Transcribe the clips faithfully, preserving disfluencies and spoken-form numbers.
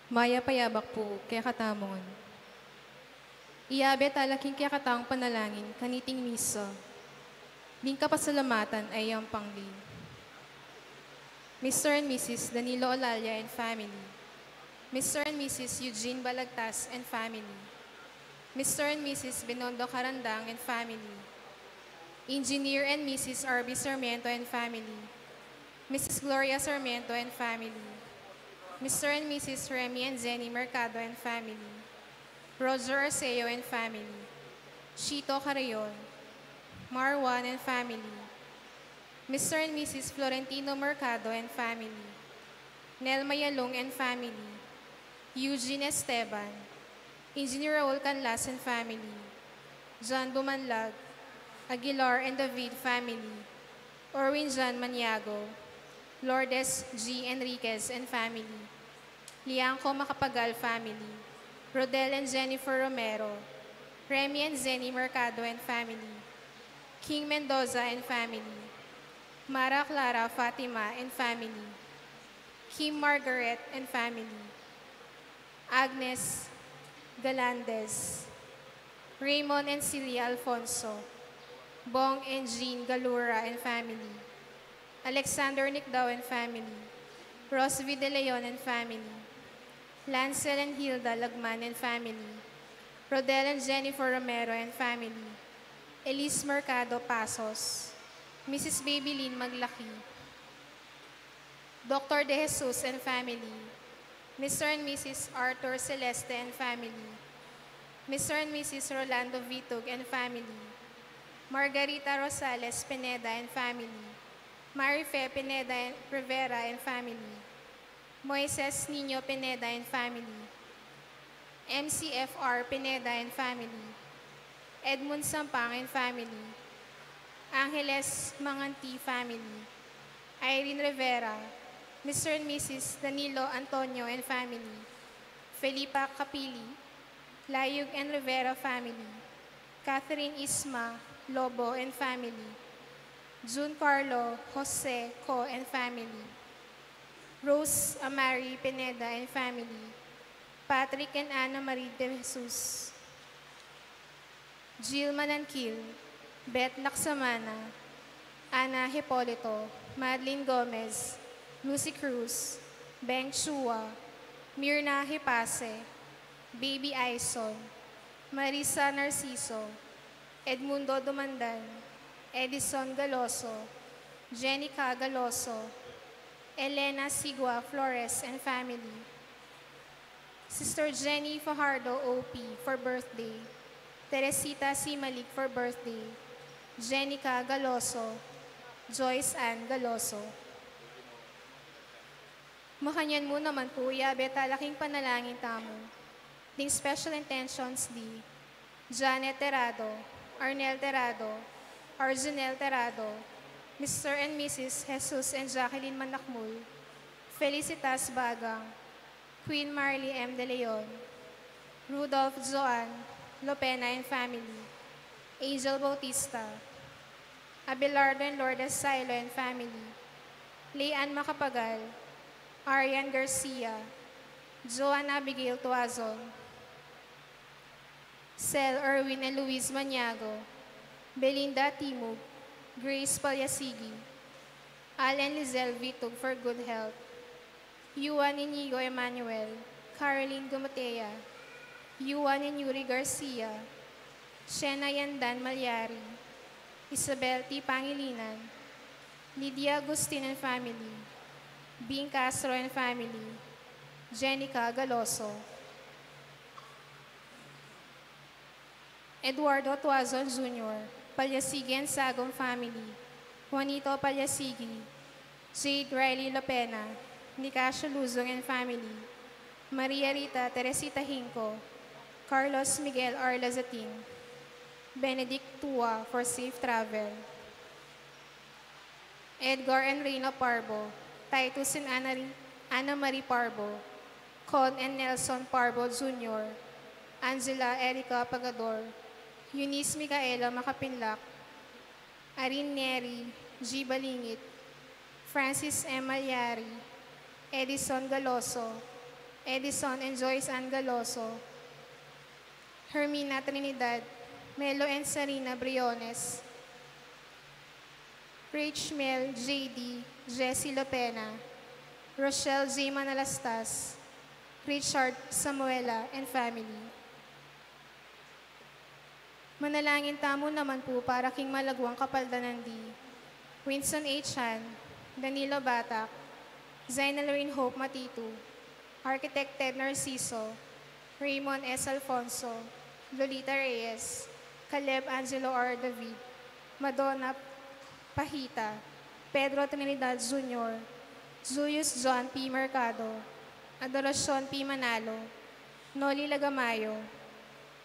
Mayap a yabak pu kekatamu ngan. Iyabe tala king kekatamung panalangin kaniting misa ding kapasalamatan a iyang pangli: Mister and Missus Danilo Olalla and family, Mister and Missus Eugene Balagtas and family, Mister and Missus Binondo Carandang and family, Engineer and Missus R B Sarmiento and family, Missus Gloria Sarmiento and family, Mister and Missus Remy and Zenny Mercado and family, Roger Arceo and family, Chito Carreon, Marwan and family, Mister and Missus Florentino Mercado and family, Nel Mayalong and family, Eugene Esteban, Engineer Raul Canlas and family, John Dumanlag, Aguilar and David family, Orwin John Maniago, Lourdes G Enriquez and family, Liangco Macapagal family, Rodel and Jennifer Romero, Remy and Zenny Mercado and family, King Mendoza and family, Mara Clara Fatima and family, Kim Margaret and family, Agnes Galandes, Raymond and Celia Alfonso, Bong and Jean Galura and family, Alexander Nicdao and family, Rosvi De Leon and family, Lancel and Hilda Lagman and family, Rodel and Jennifer Romero and family, Elise Mercado Pasos, Missus Babylin Maglaki, Doctor De Jesus and family, Mister and Missus Arthur Celeste and family, Mister and Missus Rolando Vitug and family, Margarita Rosales Pineda and family, Marife Pineda and Rivera and family, Moises Niño Pineda and family, M C F R Pineda and family, Edmund Sampang and family, Angeles Manganti family, Irene Rivera, Mister and Missus Danilo Antonio and family, Felipa Capili, Layug and Rivera family, Catherine Isma Lobo and family, Jun Carlo Jose Co and family, Rose Amari Pineda and family, Patrick and Ana Marie De Jesus, Jill Mananquil, Beth Laxamana, Ana Hipolito, Madeline Gomez, Lucy Cruz, Beng Chua, Mirna Hipase, Baby Aison, Marisa Narciso, Edmundo Dumandan, Edison Galoso, Jenica Galoso, Elena Sigua Flores and family, Sister Jenny Fajardo O P for birthday, Teresita Simalik for birthday, Jenica Galoso, Joyce Ann Galoso. Makanyan mu naman pu, iyabe tala king panalangin tamu ding special intentions di Janet Terado, Arnel Terado, Arjunel Terado, Mister and Missus Jesus and Jacqueline Manakmul, Felicitas Bagang, Queen Marley M. De Leon, Rudolph Joan Lopena and family, Angel Bautista, Abelardo and Lourdes Silo and family, Leanne Macapagal, Arian Garcia, Joan Abigail Tuazon, Sel Erwin and Luis Maniago, Belinda Timug, Grace Palyasigi, Al and Lizelle Vitug for good health, Yuan Inigo Emmanuel, Caroline Gumatea, Yuan and Yuri Garcia, Shena Yandan Malyari, Isabel T. Pangilinan, Lydia Agustin and family, Bing Castro and family, Jenica Galoso, Eduardo Tuazon Junior, Palyasigi and Sagum family, Juanito Palyasigi, Jade Riley Lopena, Nicasio Luzon and family, Maria Rita Teresita Hinco, Carlos Miguel R. Lazatin, Benedict Tua for safe travel, Edgar and Reina Parbo, Titus and Ana, Ana Marie Parbo, Con and Nelson Parbo Junior, Angela Erica Pagador, Eunice Micaela Macapinlac, Arin Neri G. Balingit, Francis M. Malyari, Edison Galoso, Edison and Joyce Ann Galoso, Hermina Trinidad, Melo and Sarina Briones, Rich Mel J D, Jessie Lopena, Rochelle J Manalastas, Richard Samuela and family. Manalangin tamu naman pu para king malagwang kapaldanan di Winston A Chan, Danilo Batak, Zainalreen Hope Matitu, Architect Ted Narciso, Raymond S Alfonso, Lolita Reyes, Caleb Angelo R David, Madonna Pahita, Pedro Trinidad Junior, Julius John P Mercado, Adoracion P Manalo, Noli Lagamayo,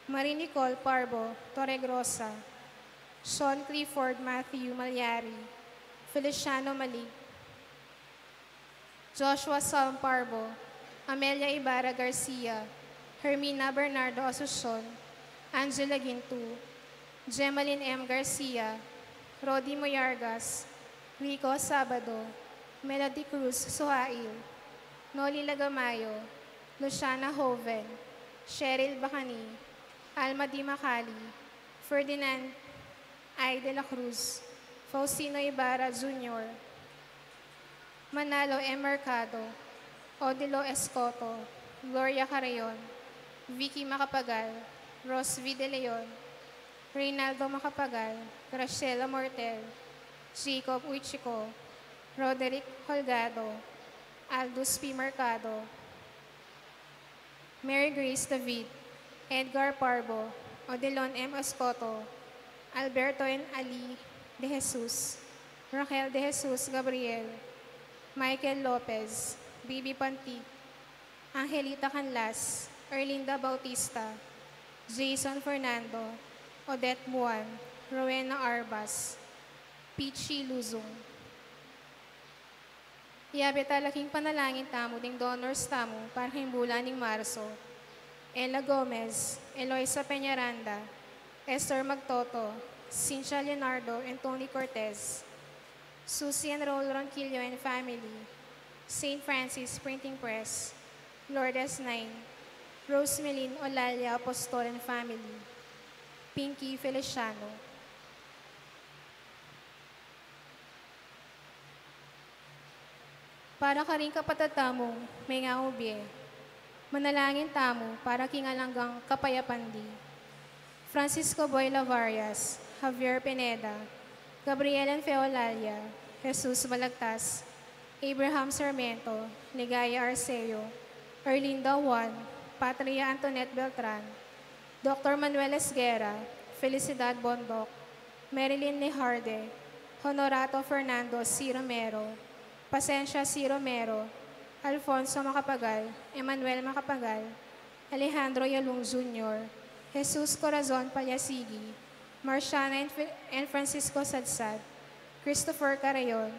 Marie Nicole Parbo Torregrosa, Sean Clifford Matthew Malyari, Feliciano Malig, Joshua Salm Parbo, Amelia Ibarra Garcia, Hermina Bernardo Asuncion, Angela Gintu, Gemaline M Garcia, Rodi Moyargas, Rico Sabado, Melody Cruz Suhail, Noli Lagamayo, Luciana Joven, Cheryl Bacani, Alma Di Macali, Ferdinand I de la Cruz, Faustino Ibarra Junior, Manalo M Mercado, Odilo Escoto, Gloria Carreon, Vicky Macapagal, Ros V De Leon, Reynaldo Macapagal, Graciela Mortel, Jacob Uichico, Roderick Holgado, Aldous P Mercado, Mary Grace David, Edgar Parbo, Odilon M Escoto, Alberto and Ali De Jesus, Raquel De Jesus Gabriel, Michael Lopez, Bibi Pantic, Angelita Canlas, Erlinda Bautista, Jason Fernando, Odette Buan, Rowena Arbas, Peachy Luzon. Iyabe tala king panalangin tamu ding donors tamu para king bulan ning Marso: Ella Gomez, Eloisa Peñaranda, Esther Magtoto, Cynthia Leonardo and Tony Cortez, Susie and Raul Ronquillo and family, Saint Francis Printing Press, Lourdes Nine, Rosemelin Olalia Apostol and family, Pinky Feliciano. Para karing kapatad tamung mengaubie, manalangin tamu para king alang anggang kapayapan di Francisco Boy Lavarias, Javier Pineda, Gabriel and Fe Olalia, Jesus Balagtas, Abraham Sarmiento, Ligaya Arceo, Erlinda Juan, Patria Antoinette Beltran, Doctor Manuel Esguerra, Felicidad Bondoc, Marilyn Lejarde, Honorato Fernando C Romero, Pasensia C Romero, Alfonso Macapagal, Emmanuel Macapagal, Alejandro Yalung Junior, Jesus Corazon Palyasigi, Marciana and Fi-, and Francisco Sadsad, Christopher Carayon,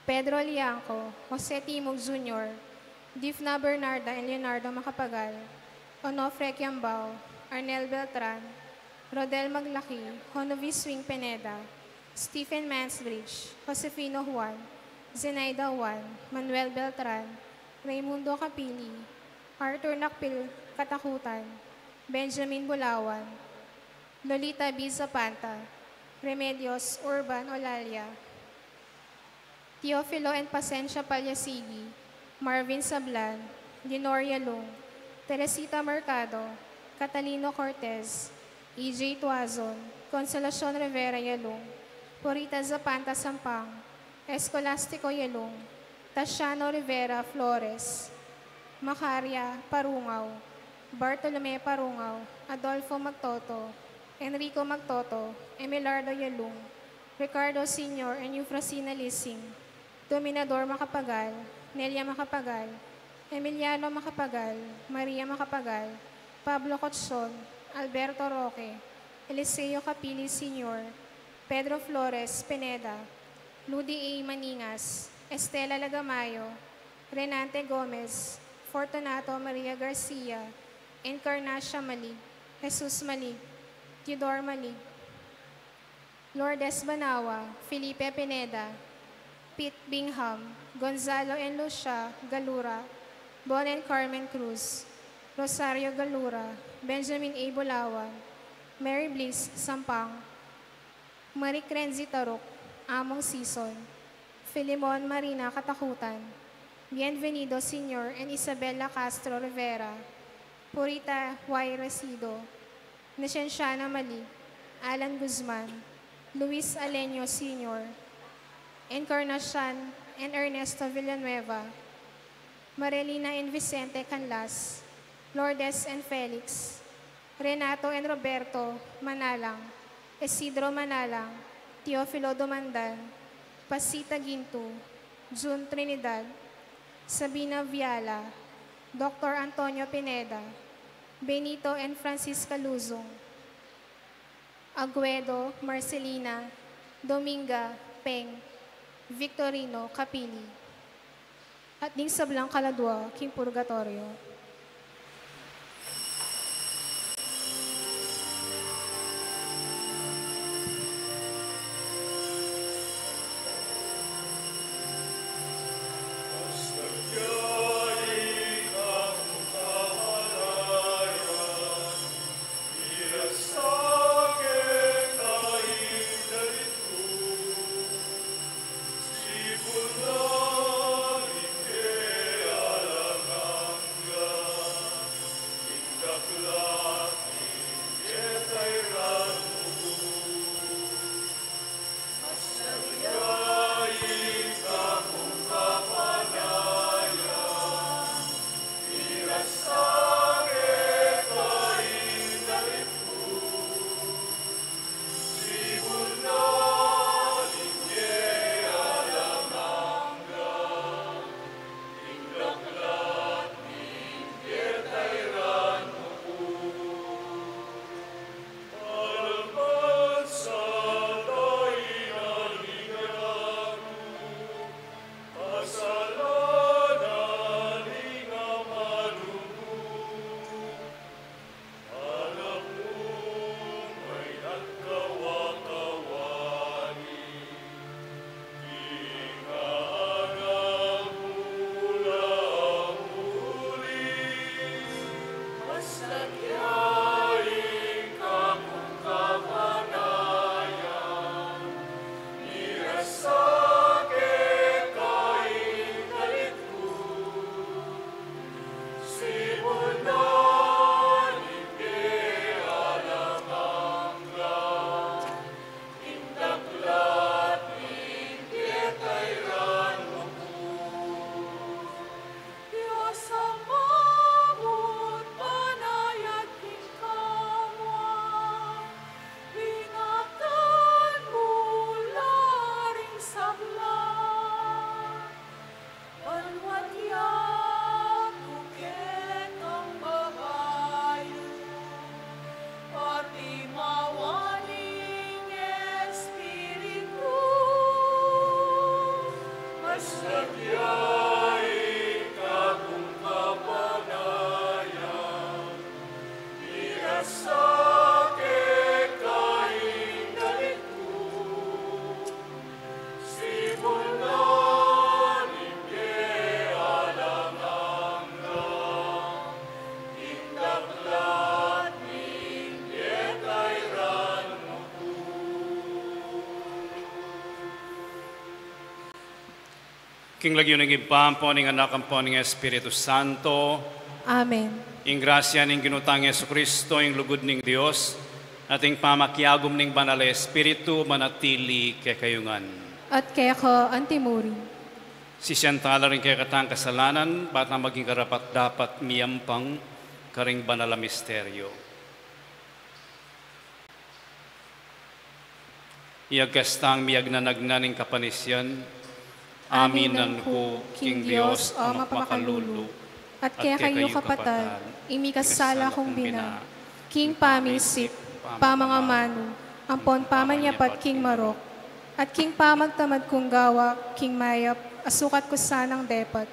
Pedro Liangco, Jose Timog Junior, Difna Bernarda and Leonardo Macapagal, Onofre Kiambao, Arnel Beltran, Rodel Maglaki, Honovi Swing Pineda, Stephen Mansbridge, Josefino Juan, Zenaida Juan, Manuel Beltran, Raymundo Capili, Arthur Nakpil Katakutan, Benjamin Bulawan, Lolita B Zapanta, Remedios Urban Olalia, Teofilo and Pasensia Palyasigi, Marvin Sablan, Lenor Yalung, Teresita Mercado, Catalino Cortez, E J Tuazon, Consolacion Rivera Yalung, Purita Zapanta Sampang, Escolastico Yalung, Tasiano Rivera Flores, Macaria Parungao, Bartolome Parungao, Adolfo Magtoto, Enrico Magtoto, Emelardo Yalung, Ricardo Senior and Eufrasina Lising, Dominador Macapagal, Nelia Macapagal, Emiliano Macapagal, Maria Macapagal, Pablo Cotson, Alberto Roque, Eliseo Capili Senior, Pedro Flores Pineda, Ludi A Maningas, Estela Lagamayo, Renante Gomez, Fortunato Maria Garcia, Encarnacia Malig, Jesus Malig, Theodore Malig, Lourdes Banawa, Felipe Pineda, Pete Bingham, Gonzalo and Lucia Galura, Bon and Carmen Cruz, Rosario Galura, Benjamin A. Bulawan, Mary Bliss Sampang, Marie Crenzy Taruk, Among Sison, Filemon Marina Katakutan, Bienvenido Senior and Isabella Castro Rivera, Purita Y. Resido, Nascenciana Mali, Alan Guzman, Luis Aleño Senior, Encarnacion and Ernesto Villanueva, Marilina and Vicente Canlas, Lourdes and Felix, Renato and Roberto Manalang, Isidro Manalang, Teofilo Dumandan, Pasita Ginto, Jun Trinidad, Sabina Viala, Doctor Antonio Pineda, Benito and Francisca Luzon, Aguedo, Marcelina, Dominga, Peng, Victorino, Capili, at ding sablang kaladua king purgatoryo. Dios Ama, banal at king kamua, ingatan mu la ring sabla. Banwat yatu kekang babayu, pati mawaning espiritu. Mas lagyain ka kung kapanayan, miras sa keka ing dalit ku. King lagyu ning Ibpa, ampo ning Anak, ampo ning Espiritu Santo. Amen. Ing grasya ning Ginu tang Jesucristo, ing lugud ning Dios, at ing pamakiagum ning Banal a Espiritu, manatili kekayu ngan. At keka antimurin. Sisian tala ring kekatang kasalanan, bang maging karapat-dapat miyampang karing banal a misteryo. Iyagkas tang miyagnanagnan ing kapanisian, aminan ku king Dios a mapakalulu, at kekayu kapatad, ing mikasala kung bina, king pamisip, pamangamanu, ampon pamanyapat king marok, at king pamagtamad kung gawa king mayap a sukat ku sanang depat.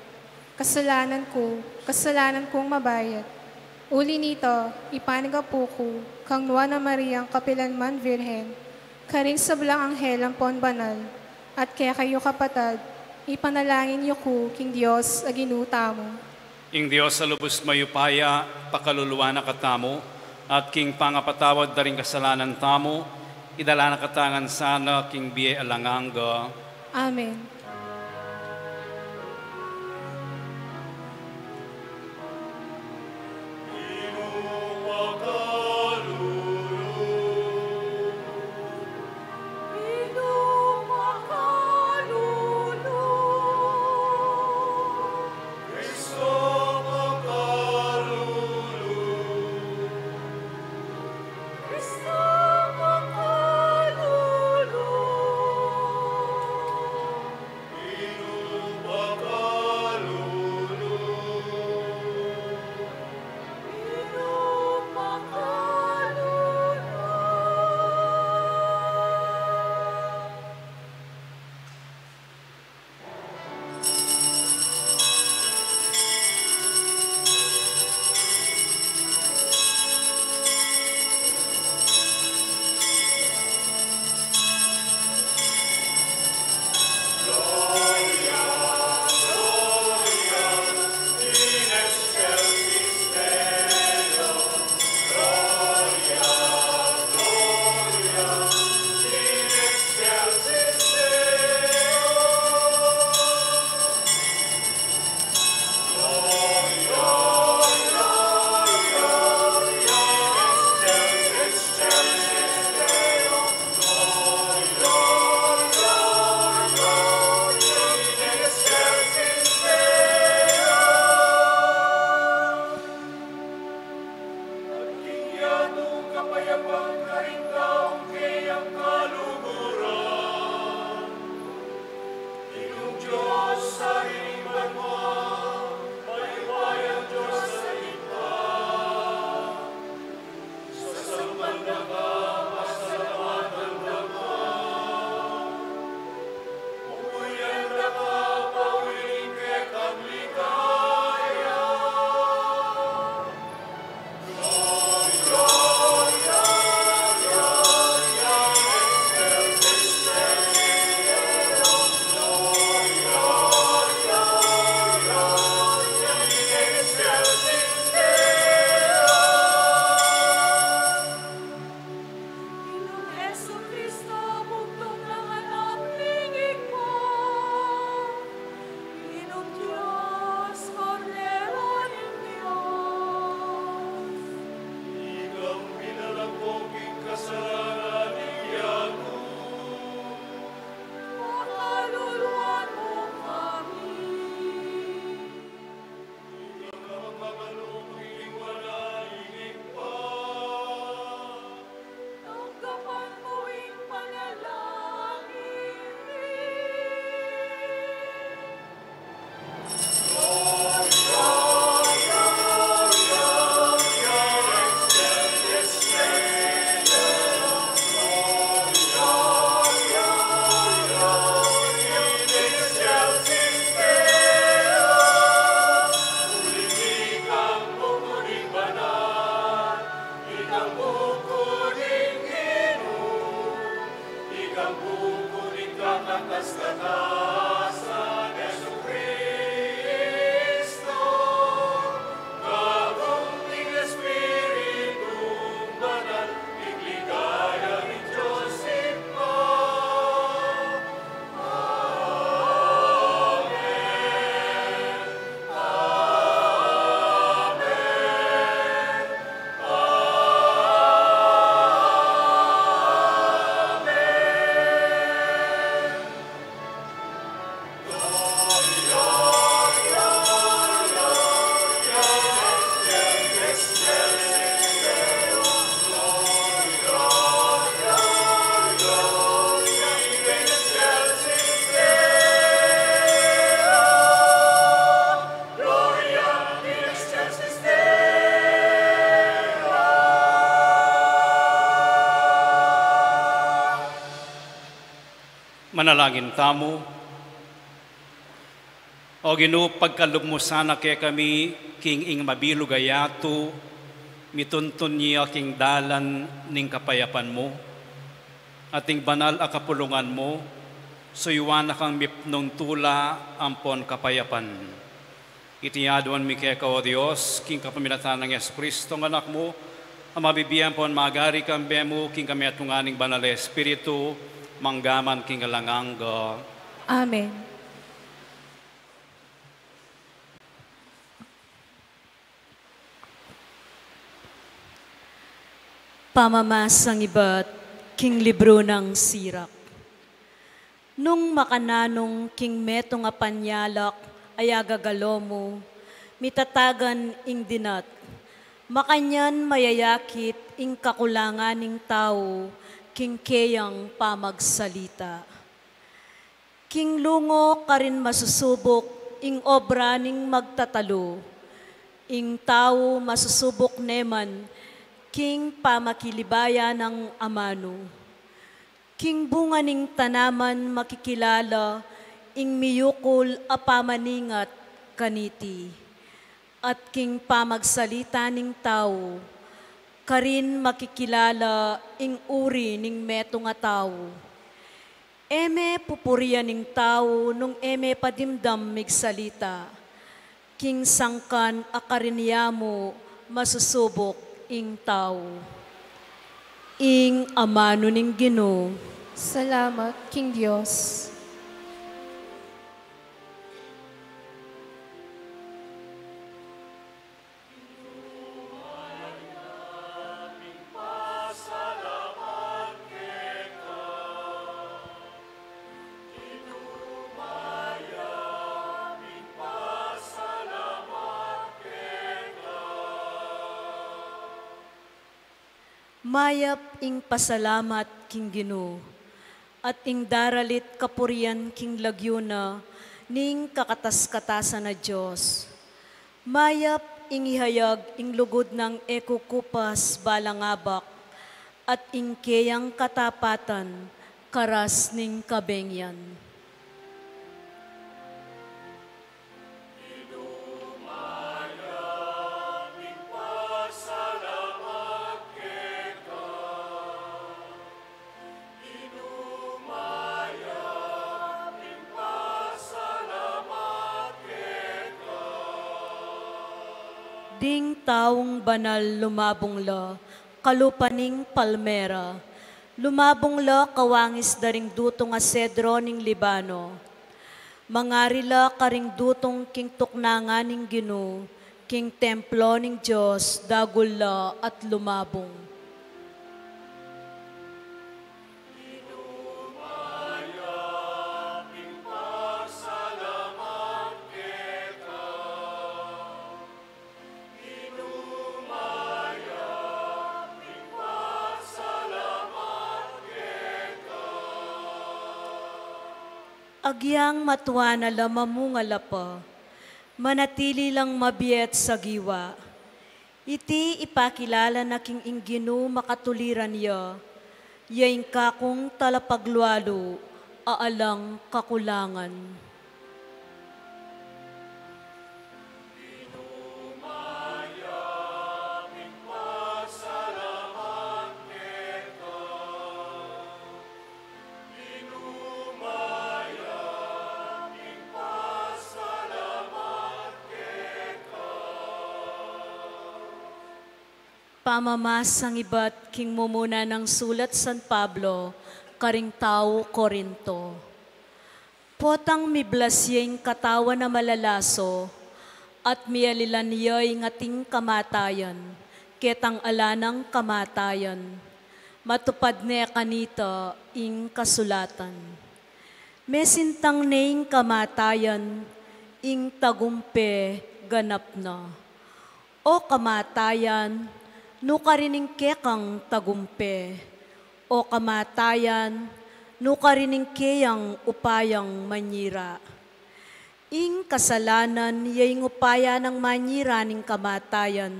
Kasalanan ku, kasalanan kung mabayat. Uli nita, ipanyawad ku kang Nuan a Mariang kapilan man Virgen, karing sablang anghel ampon banal, at kekayu kapatad, ipanalangin yu ku king Dios a Ginu tamu. Ing Dios a lubus mayupaya, pakaluluan na katamu, at king pangapatawad da ring kasalanan tamu, idala na katamu ngan sana king bie alang angga. Amen. At king yatung kapayapan karing taung keyang kaluguran. Ginung Dios, Ibpa, mayupayang Dios a Ibpa, sasamban da ka, pasalamatan da ka, pupuyan da ka, pauling kekang ligaya. Ginung Jesucristo, bugtung na ngan a piging pa. Ginung Dios, Kordero ning Dios. Ikang minalako king kasalanan ning yatu. Pakaluluan mu kami. Ikang mapagpakalulu king lingwa na ning Ibpa. Tanggapan mu ing panalangin mi. Ikang bukun ning kakatas-katasan Jesukristo, kabung ning Espiritu Banal, king ligaya ning Dios Ibpa. Amen. Amen. Amen. Manalangin tamu. O Ginu, pagkalub mu sana kekami king ing mabilug a yatu, mituntun ya king dalan ning kapayapan mu, at ing banal a kapulungan mu, suyuan na kang mipnung tula ampon kapayapan. Iti aduan mi keka, O Dios, king kapamilatan nang Jesucristo, nga Anak mu, a mabibie ampon magari kambe mu king kametungan ning Banal a Espiritu, manggaman king alang angga. Amen. Pamamasang ibat king libru nang Sirak. Nung makananung king metung a panyalak a agagalo mu, mitatagan ing dinat, makanyan mayayakit ing kakulangan ning tau king keyang pamagsalita. King lungo karin masusubuk ing obra ning magtatalu, ing tau masusubuk ne man king pamakilibaya nang amanu. King bunga ning tanaman makikilala ing miyukul a pamaningat kaniti, at king pamagsalita ning tau, karin makikilala ing uri ning metung a tau. E me pupurian ning tau nung e me padimdam migsalita. King sangkan a karin ya mu masusubuk ing tau. Ing amanu ning Ginu. Salamat king Dios. Mayap ing pasalamat king Ginu, at ing daralit kapurian king lagyu na ning kakatas-katasan a Dios. Mayap ing ihayag ing lugud nang e kukupas balang abak, at ing keyang katapatan karas ning kabengyan. Ding taung banal lumabung la kalupa ning palmera, lumabung la kawangis da ring dutung a sedro ning Libano. Mangari la karing dutung king tuknangan ning Ginu, king templo ning Dios, dagul la at lumabung. Agyang matua na la, mamunga la pa, manatili lang mabie at sagiwa. Iti ipakilala na king ing Ginu makatuliran ya, ya ing kakung talapaglualu a alang kakulangan. Pamamasang ibat king mumuna nang sulat San Pablo karing tau Corinto. Potang miblas ya ing katawan a malalaso, at mialilan ya ing ating kamatayan, ketang ala nang kamatayan, matupad ne kanita ing kasulatan. Mesintang ne ing kamatayan, ing tagumpe ganap na. O kamatayan, nu karin ing kekang tagumpe? O kamatayan, nu karin ing keyang upayang manyira? Ing kasalanan ya ing upaya nang manyira ning kamatayan,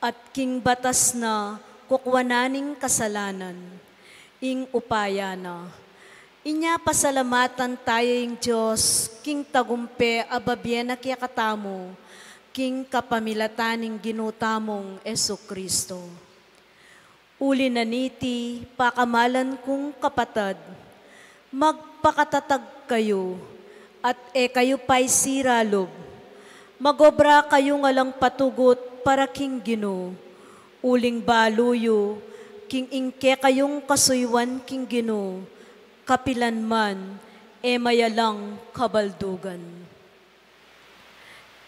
at king batas na kukuanan ning kasalanan ing upaya na. Inya pasalamatan taya ing Dios king tagumpe a babie na kekatamu, king kapamilatan ning Ginu tamung Jesucristo. Uli na niti, pakamalan kung kapatad, magpakatatag kayu, at e kayu paisira lub. Magobra kayung alang patugut para king Ginu, uling balu yu king ing kekayung kasuyuan king Ginu, kapilan man, e mayalang kabaldugan.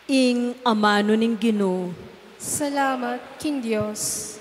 Ing amanu ning Ginu. Salamat king Dios.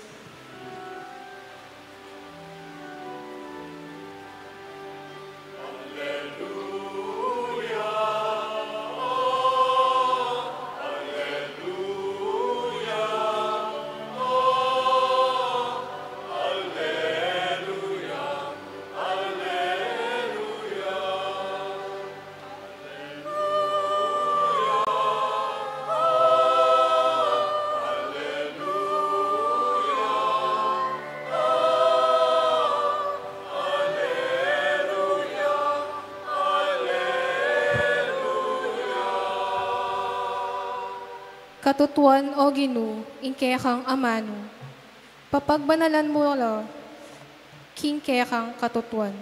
Katutuan, O Ginu, ing kekang amanu. Papagbanalan mu la king kekang katutuan.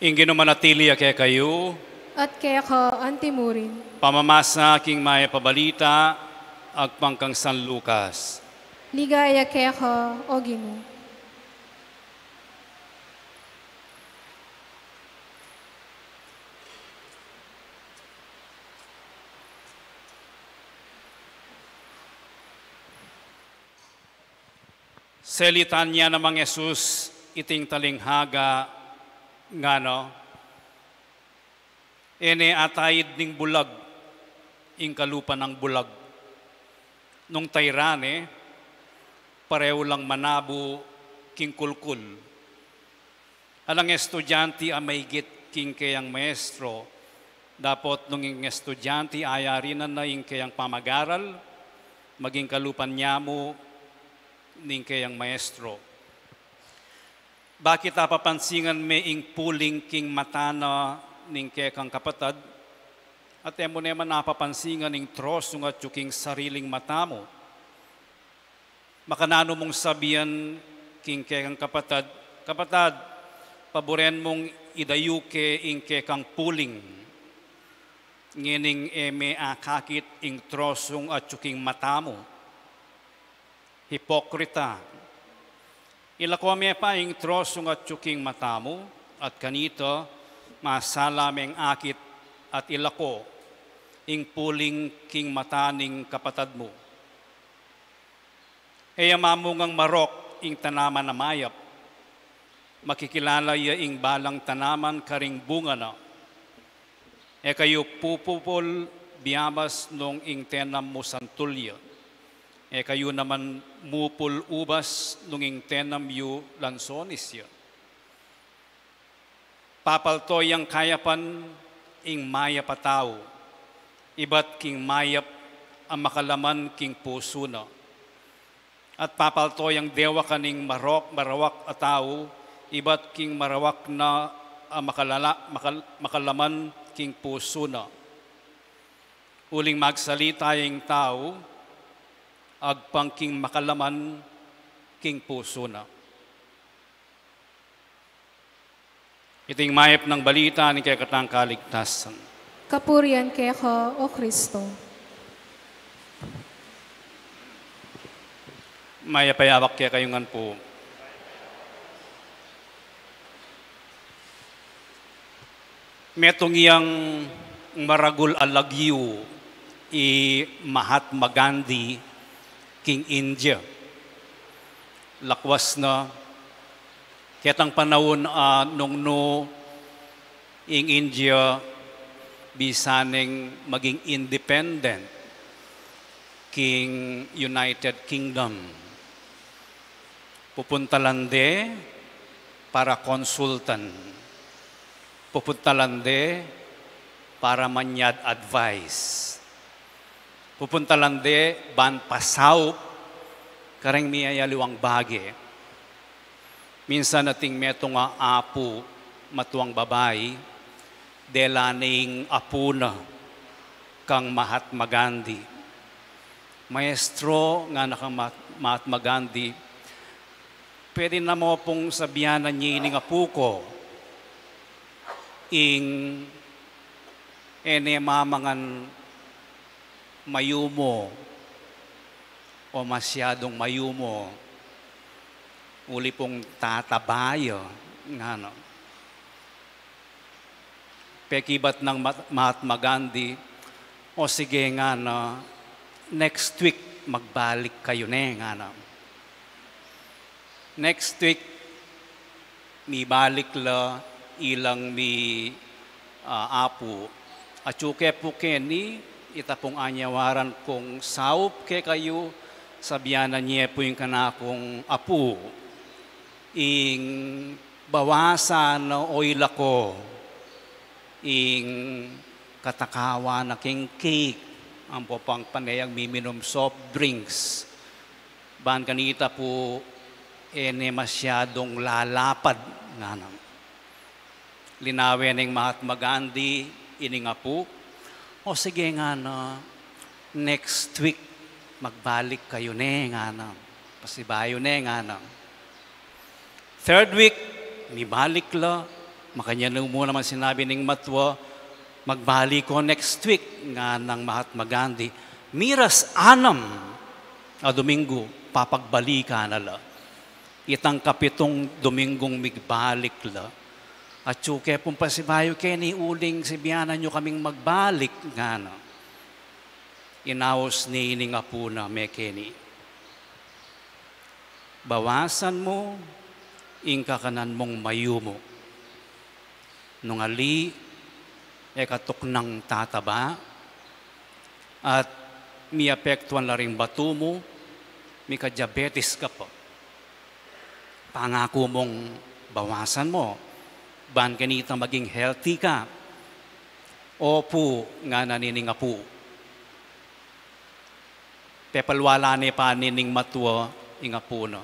Ing Ginu manatili ya kekayu. At keka antimurin. Pamamasa king mayap a balita agpang kang San Lucas. Ligaya keka, O Ginu. Salitan ya namang Jesus iting talinghaga ngana, e ne ataid ning bulag ing kalupa nang bulag. Nung tairan ne, pareu lang manabu king kulkul. Alang estudianti a maigit king keyang maestro, dapot nung ing estudianti ayari na na ing keyang pamagaral, maging kalupa nyamu ning keyang maestro. Bakit apapansingan me ing puling king mata na ning kekang kapatad, at e mu ne man apapansingan ing trosung atyu king sariling mata mu? Makananu mung sabian king kekang kapatad, "Kapatad, paburen mung idayu ke ing kekang puling, ngening e me akakit ing trosung atyu king mata mu? Hipokrita! Ilako me pa ing trosung atyu king mata mu, at kanita masala meng akit at ilako ing puling king mata ning kapatad mu." E ya mamungang marok ing tanaman a mayap. Makikilala ya ing balang tanaman karing bunga na. E kayu pupupul biabas nung ing tenam mu santul ya. E kayu naman mupul ubas nung ing tenam yu lansones ya. Papalto yang kayapan ing mayap a tau, ibat king mayap a makalaman king pusu na. At papalto yang dewakan ing marok-, marawak a tau, ibat king marawak na a makalala-, makal-, makalaman king pusu na. Uling magsalita ya ing tau, agpang king makalaman king pusu na. Iting mayap nang balita ning kekatang kaligtasan. Kapurian keka, O Kristo. Mayap a yawak kekayu ngan pu. Metung yang maragul a lagyu i Mahatma Gandhi king India. Lakwas na ketang panaun a nung nu ing India bisa neng maging independent king United Kingdom. Pupunta la de para consultant. Pupunta la de para manyad advice. Pupunta la de ban pasaup kareng miyayaliwang bage. Minsan ating metung a apu, matuang babai, dela ning apu na kang Mahatma Gandhi. "Maestro," ngana kang Mahat-, Mahatma Gandhi, "pwede na mu pung sabian na ining apu ku ing e ne mamangan mayumu o masyadung mayumu, uli pung tataba ya," ngana. Pekibat nang Mat-, Mahatma Gandhi, "O sige," ngana, "next week magbalik kayu ne," ngana. Next week, mibalik la ilang mi, ah, apu. Atyu ke pu keni, ita pung anyawaran kung saup kekayu, sabian na ne pu ing kanakung apu, ing bawasan na o ilako ing katakawan na king cake, ampo pang pane yang miminum soft drinks. Ban kanita pu e ne masyadung lalapad, ngana. Linawen neng Mahatma Gandhi ining apu, "O sige," ngana, "next week magbalik kayu ne," ngana. "Pasibayu ne," ngana. Third week, mibalik la, makanyan mu naman sinabi ning matua, "Magbalik ko next week," nganang Mahatma Gandhi. Miras anam a Domingo, papagbalikan na la. Itang kapitung Domingong migbalik la. "Atyu ke pung pasibayu keni uling sabian na yu kaming magbalik," ngana. Inaus ne ining apu na mekeni, "Bawasan mu ing kakanan mung mayumu. Nung ali, e ka tuknang tataba, at miapektuan la ring batu mu, mika-diabetes ka pa. Pangaku mung bawasan mu, ban kanita maging healthy ka." "Opu," ngana nining apu. Pepalwala ne pa nining matua ing apu na.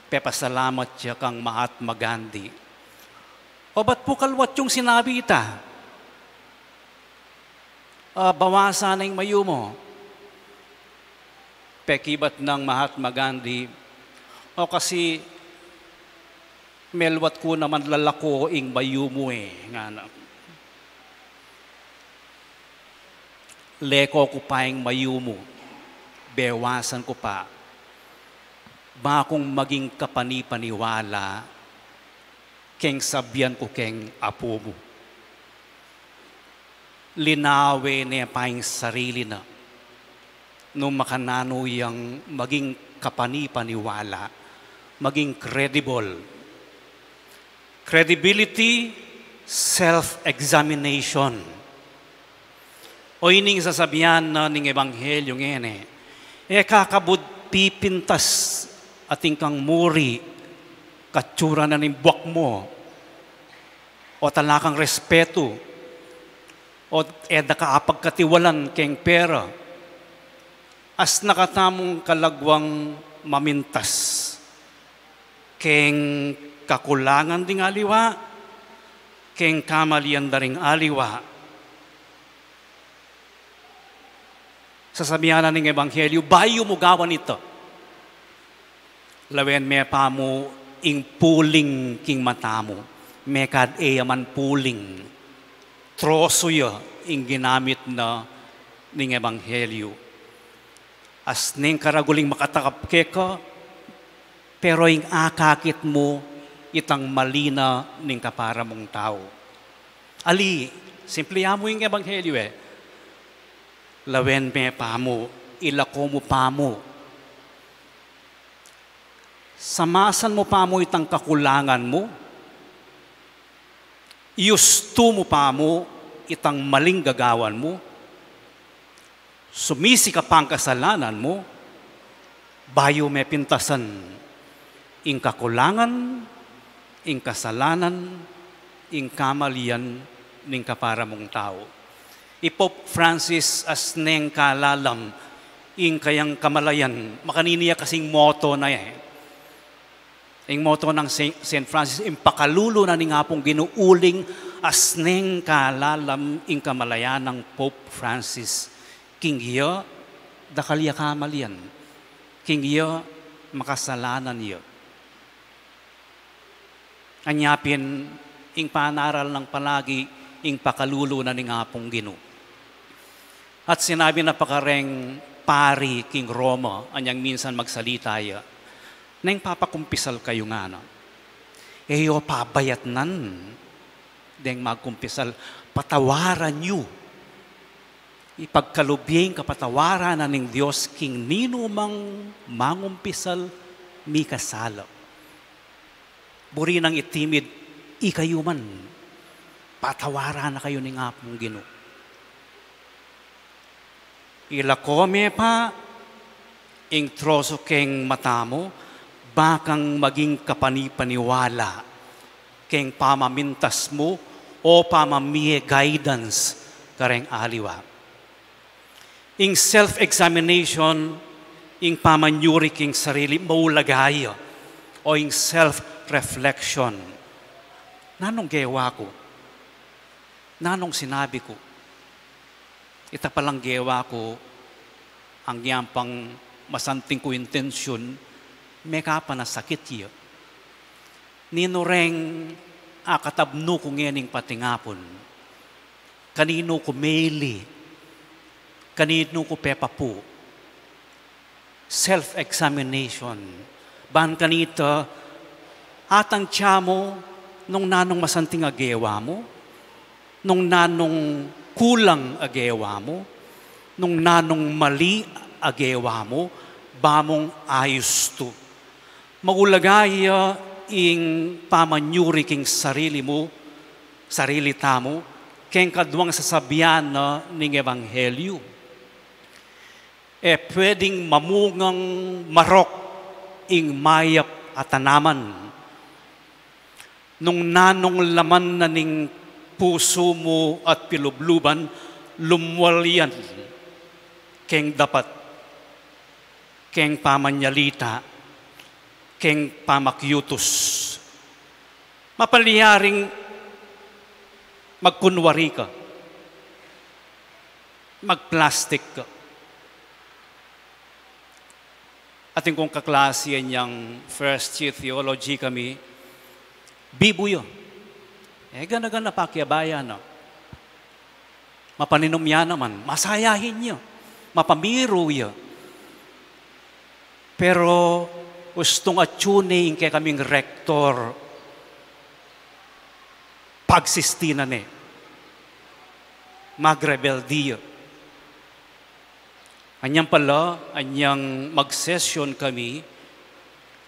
Pepasalamat ya kang Mahatma Gandhi. "O bat pu kaluat yung sinabi ita? Ah, bawasan na ing mayumu." Pekibat nang Mahatma Gandhi, "O kasi meluat ku naman lalako ing mayumu e," ngana. "Leko ku pa ing mayumu, bewasan ku pa, ba kung maging kapanipaniwala keng sabian ku keng apu mu." Linawen ne pa ing sarili na. Nung makananu yang maging kapanipaniwala, maging credible. Credibility, self-examination. O ining sasabian na ning ebanghelyo ngeni, e ka kabud pipintas atin kang muri, katsura na ning buak mu, o tala kang respetu, o e da ka apagkatiwalan keng pera. Asna katamung kalagwang mamintas keng kakulangan ding aliwa, keng kamalian da ring aliwa. Sasabian na ning ebanghelyo, bayu mu gawan ita, lawen me pa mu ing puling king mata mu. Mekad e ya man puling, trosu ya ing ginamit na ning ebanghelyo. Asne ing karagul ing makatakap keka, pero ing akakit mu, itang mali na ning kapara mung tau. Ali, simple ya mu ing ebanghelyo e. Lawen me pa mu, ilako mu pa mu. Samasan mu pa mu itang kakulangan mu. Iustu mu pa mu itang maling gagawan mu. Sumisi ka pang kasalanan mu, bayu me pintasan ing kakulangan, ing kasalanan, ing kamalian ning kapara mung tau. I Pope Francis asne ing kalalam ing kayang kamalayan, makanini ya kasing motto na e. Ing motto nang Saint, Saint Francis, ing pakalulu na ning Apung Ginu uling asneng kalalam ing kamalayan nang Pope Francis. King iya, dakal ya kamalian. King iya, makasalanan ya. Anya pin, ing panaral nang palagi, ing pakalulu na ning Apung Ginu. At sinabi na pa kareng pari king Roma, anyang minsan magsalita ya, "Neng papakumpisal kayu," ngana. "E yu pabayatnan deng magkumpisal, patawaran yu. Ipagkalub ye ing kapatawaran na ning Dios king ninumang mangumpisal mikasala." Buri nang itimid, ikayu man, patawaran na kayu ning Apung Ginu. Ilako me pa ing troso keng mata mu, bakang maging kapanipaniwala keng pamamintas mu o pamamie guidance kareng aliwa. Ing self-examination, ing pamanyuri king sarili, maulaga ya, o ing self-reflection. Nanung gewa ku? Nanung sinabi ku? Ita palang gewa ku, anggyang pang masanting ku intensyun, mekapanasakit ya. Ninu reng akatabnu ku ngening patingapun? Kaninu ku meli? Kaninu ku pepapu? Self-examination. Ban kanita, atang tya mu nung nanung masanting a gewa mu, nung nanung kulang a gewa mu, nung nanung mali a gewa mu, ba mung ayus tu. Maulaga ya ing pamanyuri king sarili mu, sarili tamu, keng kaduang sasabian na ning ebanghelyu. E pwedeng mamungang marok ing mayap a tanaman. Nung nanung laman na ning pusu mu at pilubluban, lumwal yan keng dapat, keng pamanyalita, keng pamakyutus. Mapalyaring magkunwari ka, magplastik ka. Atin kung kaklase yang first year theology kami, bibu ya. E, gana-gana pakiabayan na. Mapaninum ya naman, masayahin ya, mapamiru ya. Pero ustung atyu ne ing kekaming rektor, pagsisti na ne, magrebelde ya. Anyang pala, anyang mag-session kami,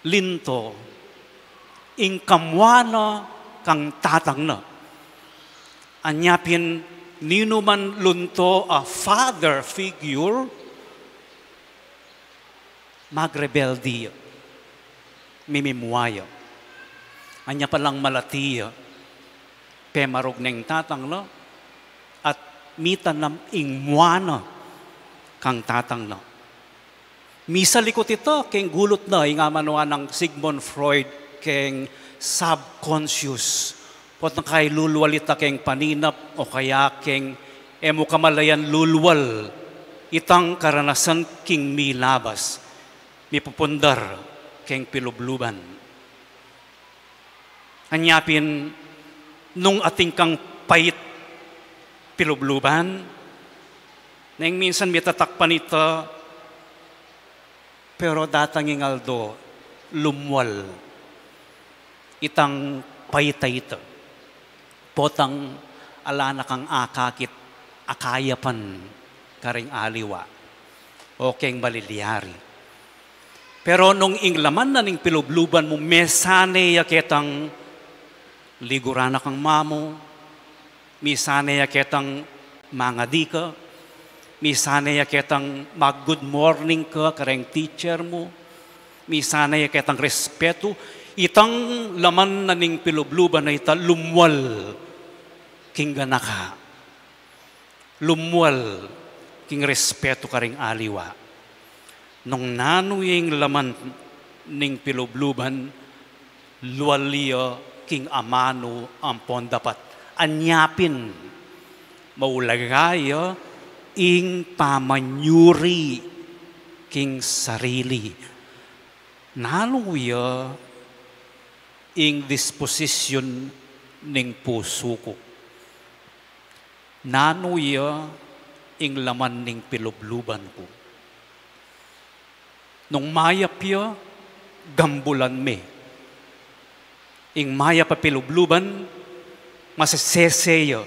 linto, ing kamua na kang tatang na. Anya pin ninuman lunto a father figure, magrebelde ya, mimimua ya. Anya palang malati ya, pemarug neng tatang na, at mitanam ing mua na kang tatang na. Misalikut ita keng gulut na, ing amanu nang Sigmund Freud keng subconscious. Potang kailulwal ita keng paninap o kaya keng e mu kamalayan lulwal itang karanasan king milabas, mipupundar keng pilubluban. Anya pin, nung atin kang pait pilubluban, neng minsan mitatakpan ita, pero datang ing aldo, lumwal itang pait a ita. Potang ala na kang akakit a kayapan karing aliwa o keng malilyari. Pero nung ing laman na ning pilubluban mu, mesane ya ketang liguran na kang mamu, misane ya ketang mangadi ka, misane ya ketang mag-good morning ka kareng teacher mu, misane ya ketang respetu, itang laman na ning pilubluban a ita lumwal king ganaka. Lumwal king respetu karing aliwa. Nung nanu ing laman ning pilubluban, Lual ya king amanu ampon dapat. Anya pin, maulaga ya ing pamanyuri king sarili. Nanu ya ing disposisyun ning pusu ku? Nanu ya ing laman ning pilubluban ku? Nung mayap ya, gambulan me. Ing mayap a pilubluban, masesese ya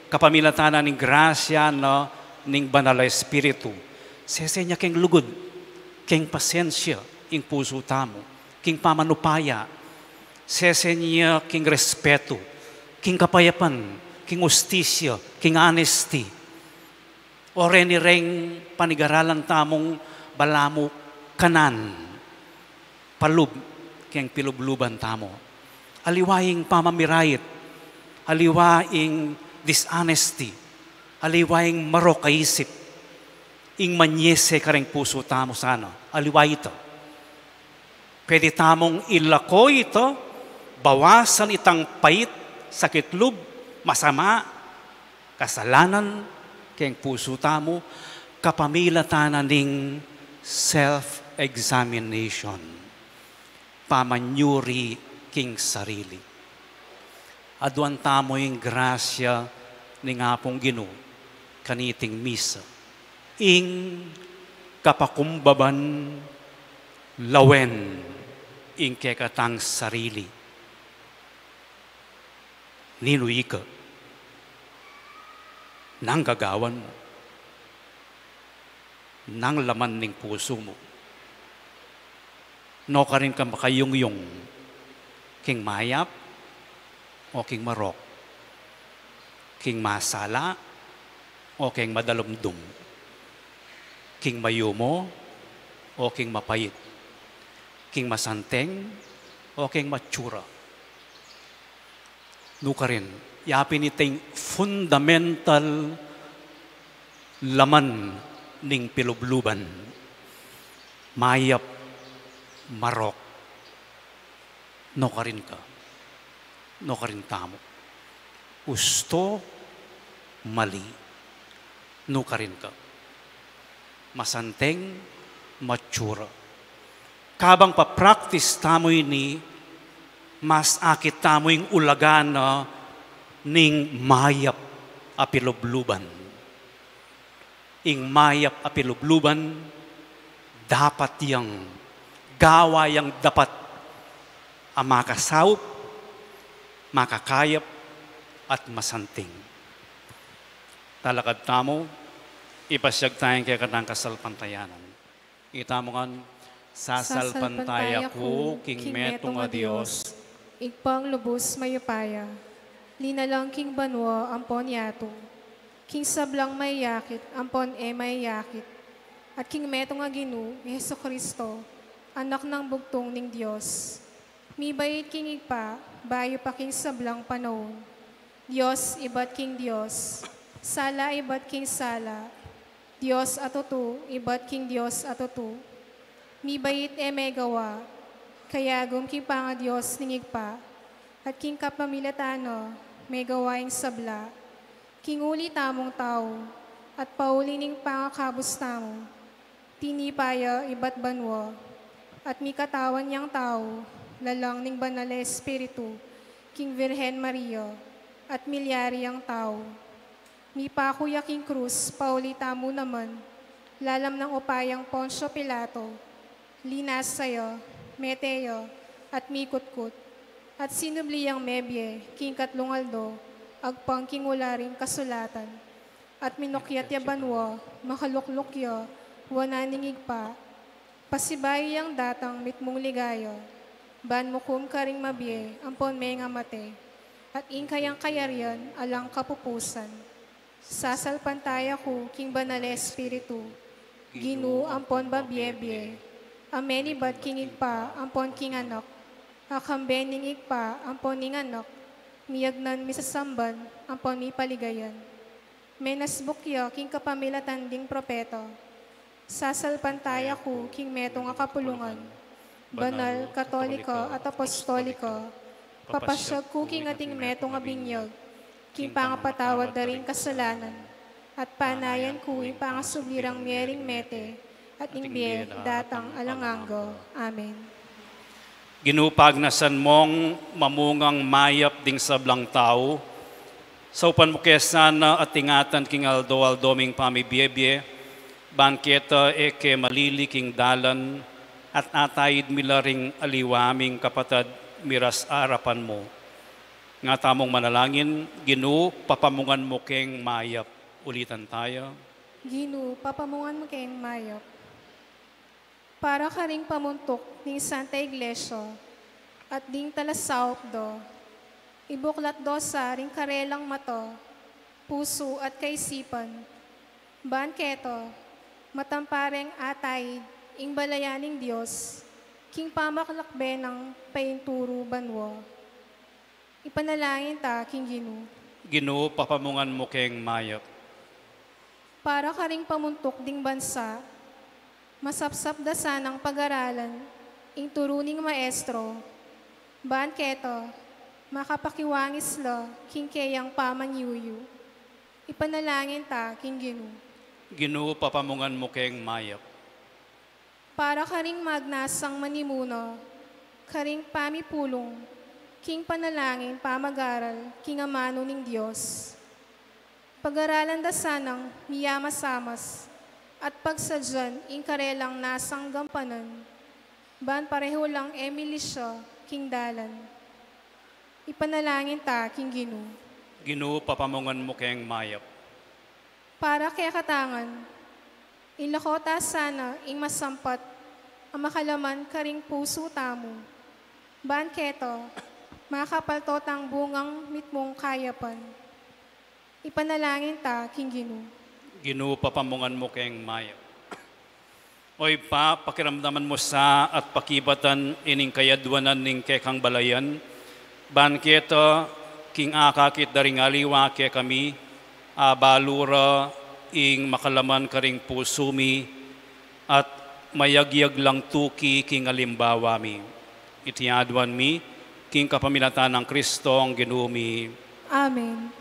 kapamilatan na ning grasya na ning Banal a Espiritu. Sese nya king lugud, king pasensya, ing pusu tamu, king pamanupaya. Sese nya king respetu, king kapayapan, king ustisya, king honesty. O reni reng panigaralan tamung balamu kanan, palub king pilubluban tamu. Aliwa ing pamamirait, aliwa ing dishonesty, aliwa ing marok a isip, ing manyese kareng pusu tamu sana. Aliwa ita. Pwede tamung ilako ita, bawasan itang pait, sakit lub, masama, kasalanan, keng pusu tamu, kapamilatan na ning self-examination, pamanyuri king sarili. Aduan tamu ing grasya ning Apung Ginu kaniting misa, ing kapakumbaban lawen ing kekatang sarili. Ninu ika? Nang gagawan mu? Nang laman ning pusu mu? Nukarin ka makayungyung king mayap o king marok, king masala o king madalumdum, king mayumu o king mapait, king masanteng o king matsura? Nukarin, yapin iting fundamental laman ning pilubluban, mayap, marok. Nukarin ka? Nukarin tamu? Ustu, mali. Nukarin ka? Masanteng, matsura. Kabang pa-practice tamu ini, mas akit tamu ing ulaga na ning mayap a pilubluban. Ing mayap a pilubluban, dapat yang gawa yang dapat a makasaup, makakayap, at masanting. Talakad tamu, ipasyag taya ing kekatang kasalpantayanan. Itamu ngan, sasalpantaya ku king metung a Dios, Ibpang lubus mayupaya, linalang king banua ampon yatu, king sablang mayayakit ampon e mayayakit, at king metung a Ginu, i Jesucristo, Anak nang bugtung ning Dios. Mibait king Ibpa, bayu pa king sablang panaun. Dios ibat king Dios, sala ibat king sala, Dios a tutu ibat king Dios a tutu. Mibait e megawa, kayagum king pangadios ning Ibpa, at king kapamilatan na megawa ing sabla. King uli tamung tau, at pauli ning pangakabus tamu, tinipa ya ibat banua, at mikatawan yang tau, lalang ning Banal a Espiritu, king Virgen Maria, at milyari yang tau. Mipaku ya king krus, pauli tamu naman, lalam nang upayang Poncio Pilato, linasa ya, mete ya, at mikutkut, at sinubli yang mebie, king katlung aldo, agpang king ula ring kasulatan. At minukyat ya banua, makalukluk ya wanan ning Ibpa, pasibayu yang datang mitmung ligaya, ban mukum karing mabie ampon mengamate, at ing kayang kayarian alang kapupusan. Sasalpantaya ku king Banal a Espiritu, Ginu ampon babie-bie, a menibat king Ibpa ampon king Anak, a kambe ning Ibpa ampon ning Anak, miyagnan, misasamban, ampon mipaligayan. Menasbuk ya king kapamilatan ding propeta. Sasalpantaya ku king metung a kapulungan, banal, katoliko, at apostoliko, papasyag ku king ating metung a binyag, king pangapatawad da ring kasalanan, at panayan ku ing pangasubli rang mie ring mete, at ing bie datang alang angga. Amen. Ginu, pagnasan mong mamungang mayap ding sablang tau, saupan mu ke sana at ingatan king aldo-aldo ming pamibiebie, ban keta e ke malili king dalan, at ataid mi la ring aliwa ming kapatad miras arapan mu. Nga tamung manalangin, Ginu, papamungan mu keng mayap. Ulitan taya. Ginu, papamungan mu keng mayap. Para karing pamuntuk ning Santa Iglesia at ding talasaup do, ibuklat do sa ring karelang mata, pusu at kaisipan, ban keto, matampa reng ataid ing balayan ning Dios, king pamakalakbe nang painturu banua. Ipanalangin ta king Ginu. Ginu, papamungan mu keng mayap. Para karing pamuntuk ding bansa, masapsap da sanang pagaralan ing turu ning maestro, ban keto, makapakiwangis la king keyang pamanyuyu. Ipanalangin ta king Ginu. Ginu, papamungan mu keng mayap. Para karing magnasang manimuna, karing pamipulung, king panalangin pamagaral king amanu ning Dios. Pagaralan da sanang miyamasamas at pagsadyan ing karelang nasang gampanan, ban pareho lang e milisya king dalan. Ipanalangin ta king Ginu. Ginu, papamungan mu keng mayap. Para kekatang ngan, ilako ta sana ing masampat a makalaman karing pusu tamu, ban keto, makapalto tang bungang mitmung kayapan. Ipanalangin ta king Ginu. Ginu, papamungan mu keng mayap. O Ibpa, pakiramdaman mu sa at pakibatan ining kayadwanan ning kekang balayan, ban keto king akakit da ring aliwa kekami, abalu ra ing makalaman karing pusu mi, at mayagyag lang tuki king alimbawa mi. Iti adwan mi, king kapamilatan nang Kristong Ginu mi. Amen.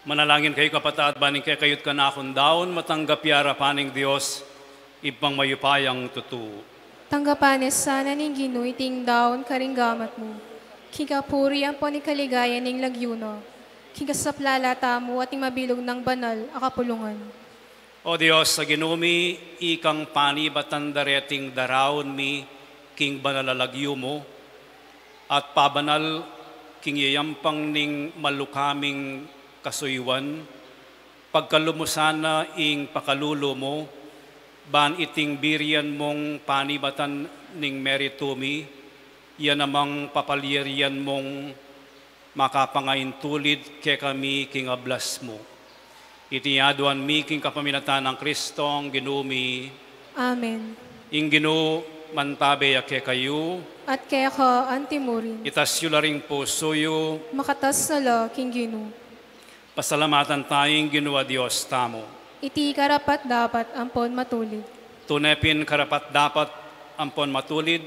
Manalangin kayu, kapatad, ban ing kekayu't kanakung daun matanggap ya king arapan ning Dios, Ibpang mayupayang tutu. Tanggapan na sana ning Ginu iting daun karing gamat mu, king kapurian ampon king kaligayan ning lagyu na, king kasaplalan tamu at ning mabilug nang banal a kapulungan. O Dios a Ginu mi, ikang panibatan da reting daraun mi king banal a lagyu mu, at pabanal king yayampang ning maluka ming kasuyuan, pagkalub mu sana ing pakalulu mu, ban iting birian mung panibatan ning meritu mi, ya namang papalyarian mung makapangaintulid kekami king ablas mu. Iti aduan mi king kapamilatan nang Kristong Ginu mi. Amen. Ing Ginu mantabe ya kekayu. At keka anti mu rin. Itas yu la ring pusu yu. Makatas na la king Ginu. Pasalamatan taya ing Ginu a Dios tamu. Iti karapat-dapat ampon matulid. Tune pin karapat-dapat ampon matulid,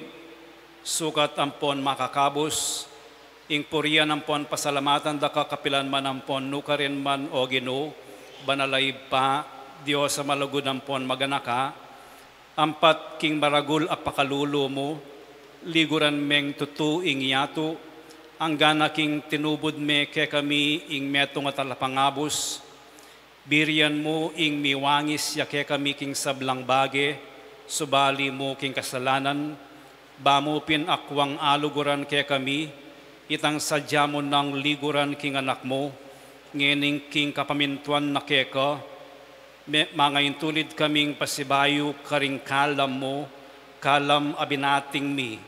sukat ampon makakabus, ing purian ampon pasalamatan da ka kapilan man ampon nukarin man, O Ginu, banal a Ibpa, Dios a malugud ampon maganaka, ampat king maragul a pakalulu mu, liguran meng tutu ing yatu, anggana king tinubud me kekami ing metung a talapangabus, birian mu ing miwangis ya kekami king sablang bage, subali mu king kasalanan, ba mu pin akwang aluguran kekami, itang sadya mu nang liguran king Anak mu, ngening king kapamintuan na keka, me-, mangaintulid kaming pasibayu karing kalam mu, kalam a binating mi,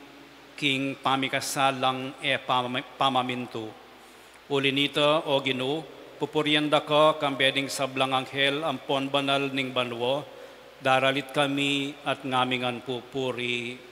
king pamikasalang e pamam-, pamamintu. Uli nita, O Ginu, pupurian da ka kambe ding sablang anghel ampon banal ning banua, daralit kami at ngaming pupuri.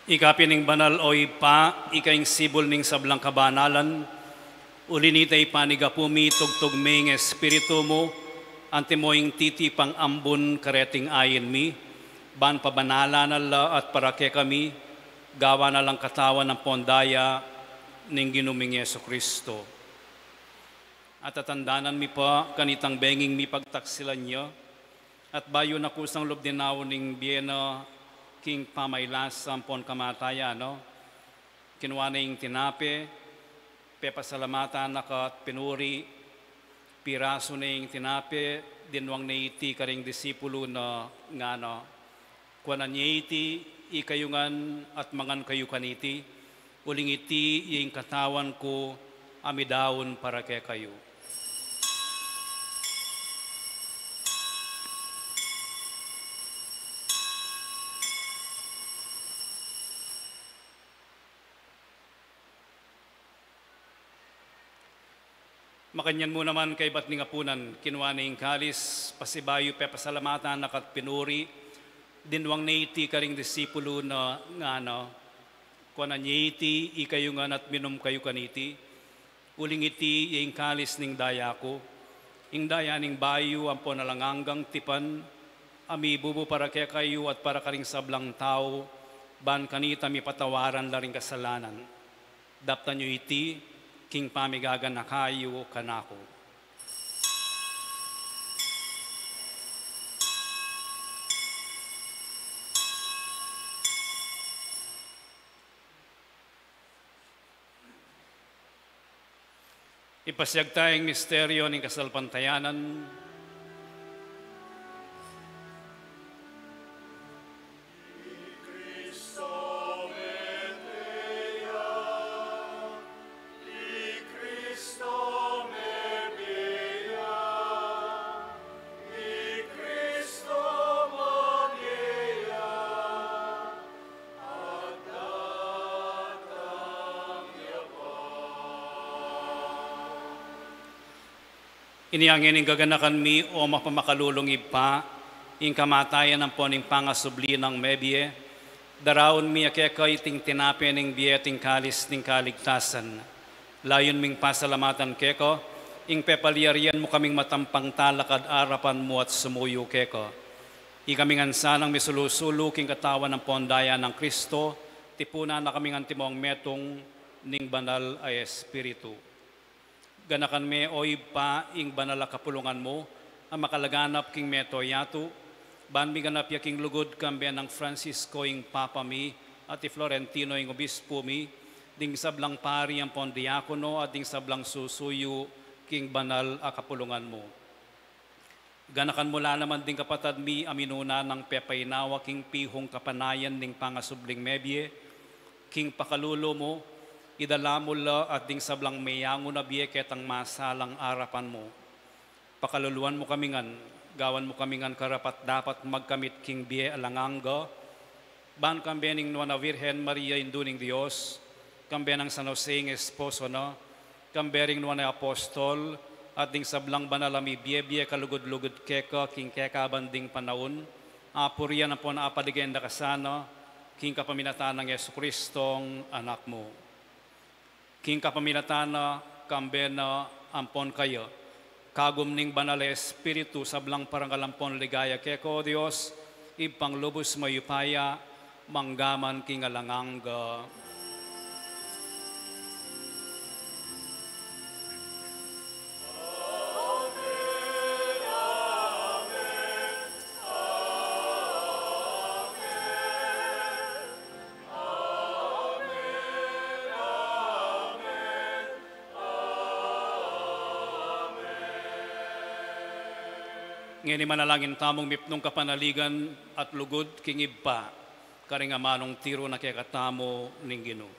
Ika pin ing banal, O Ibpa, ika ing sibul ning sablang kabanalan, uli nita ipanigapu mi, tugtug me ing Espiritu mu, antimo ing titipang ambun kareting ain mi, ban pabanalan na la at para kekami, gawan na lang katawan ampon daya ning Ginu ming Jesucristo. At tatandanan mi pa kanitang benging mipagtaksilan ya, at bayu na kusang lub dinaun ing bie na king pamailasa ampon kamatayan na, kinua ne ing tinape, pepasalamatan na ka at pinuri, pirasu ne ing tinape, dinwang ne iti karing disipulu na, ngana: Kuanan ye iti, ikayu ngan, at mangan kayu kaniti, uling iti ya ing katawan ku a midaun para kekayu. Makanyan mu naman kaybat ning apunan, kinua ne ing kalis, pasibayu pepasalamatan na ka at pinuri, dinwang ne iti karing disipulu na, ngana: Kuanan ye iti, ikayu ngan, at minum kayu kaniti, uling iti ya ing kalis ning daya ku, ing daya ning bayu ampon alang anggang tipan, a mibubu para kekayu at para karing sablang tau, ban kanita mipatawaran la ring kasalanan. Daptan yu iti, king pamigaganaka yu kanaku. Ipasiag taya ing misteryo ning kasalpantayanan. Inya ngeni ing gaganakan mi, o mapamakalulung Ibpa, ing kamatayan ampon ing pangasubli nang mebie, daraun mi keka iting tinape ning bie at ing kalis ning kaligtasan. Layun ming pasalamatan keka ing pepalyarian mu kaming matampang talakad arapan mu at sumuyu keka. Ikami ngan sanang misulu-sulu king katawan ampon daya nang Kristo, tipunan na kaming antimong metung ning Banal a Espiritu. Ganakan me, o Ibpa, ing banal a kapulungan mu, a makalaganap king mabilug a yatu, ban miganap ya king lugud kambe nang Francisco ing Papa mi, at i Florentino ing Obispu mi, ding sablang pari ampon diakono, at ding sablang susuyu king banal a kapulungan mu. Ganakan mu la naman ding kapatad mi a minuna nang pepainawa king pihung kapanayan ning pangasubling mebie, king pakalulu mu, idala mu la at ding sablang meyangu na bie ketang masalang arapan mu. Pakaluluan mu kami ngan, gawan mu kami ngan karapat-dapat magkamit king bie alang angga, ban kambe ning Nuan a Virgen Maria, Indu ning Dios, kambe nang San Jose ing esposo na, kambe ring nuan a apostol, at ding sablang banal a mibie-bie kalugud-lugud keka king kekaban ding panaun, apurian ampon apaligaya da ka sana, king kapamilatan nang Jesucristong Anak mu. King kapamilatan na, kambe na, ampon kaya, kagum ning Banal a Espiritu, sablang parangal ampon ligaya keka, o Dios, Ibpang lubus mayupaya, mangga man king alang angga. Ngeni manalangin tamung mipnung kapanaligan at lugud king Ibpa, karing amanung tiru na kekatamu ning Ginu.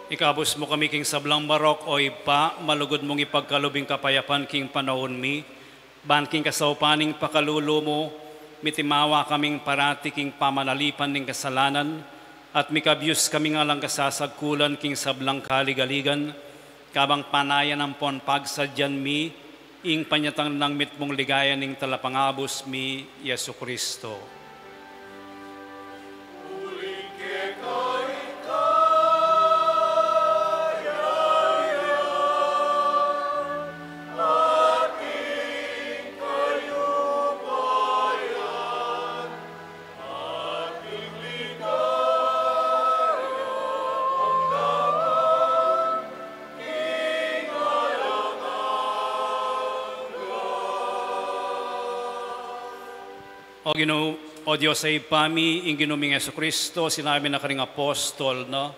Ikabus mu kami king sablang marok, O Ibpa, malugud mung ipagkalub ing kapayapan king panaun mi, ban king kasaupan ning pakalulu mu, mitimawa kaming parati king pamanalipan ning kasalanan, at mikabyus kaming alang kasasagkulan king sablang kaligaligan, kabang panayan ampon pagsadyan mi ing panyatang nang mitmung ligaya ning Talapangabus mi, Jesucristo. O Ginu, O Dios a Ibpa mi, ing Ginu ming Jesucristo, sinabi na karing apostol na,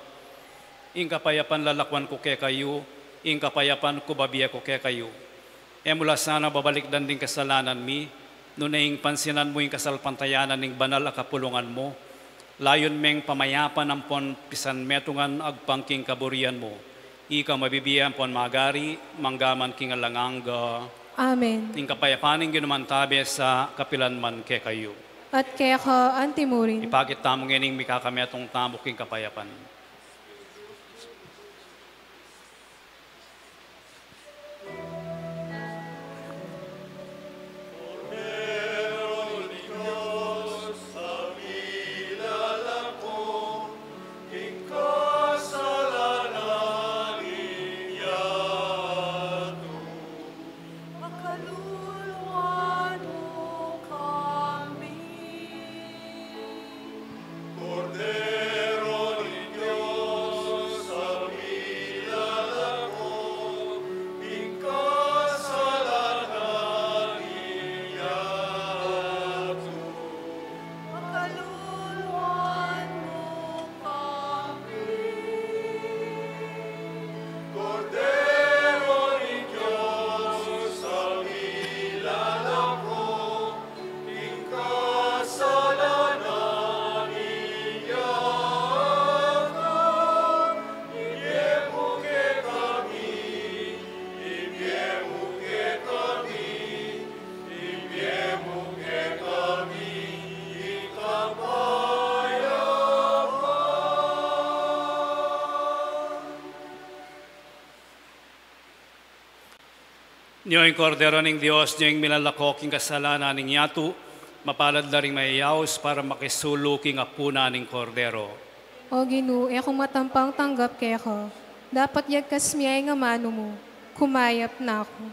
ing kapayapan lalakuan ku kekayu, ing kapayapan ku babie ku kekayu. E mu la sana babalikdan ding kasalanan mi, nune ing pansinan mu ing kasalpantayanan ning banal a kapulungan mu, layun meng pamayapan ampon pisanmetungan agpang king kaburian mu. Ika mabibie ampon magari, mangga man king alang angga. Amen. Ing kapayapan ning Ginu mantabe sa kapilan man kekayu. At keka antimurin. Ipakit tamu ngening mikakametung tamu king kapayapan. Pakaluluan mu kami. Kordero ning Dios, a milalako king kasalanan ning yatu. Pakaluluan mu kami. Kordero ning Dios, a milalako king kasalanan ning yatu, ibie mu kekami, ibie mu kekami, ibie mu kekami ing kapayapan. Nyo ing Kordero ning Dios, nyo ing milalako king kasalanan ning yatu, mapalad la ring mayayaus para makisulu king apunan ning Kordero. O Ginu, e ku matampang tanggap keka, dapot yagkas mu ya ing amanu mu, kumayap na ku.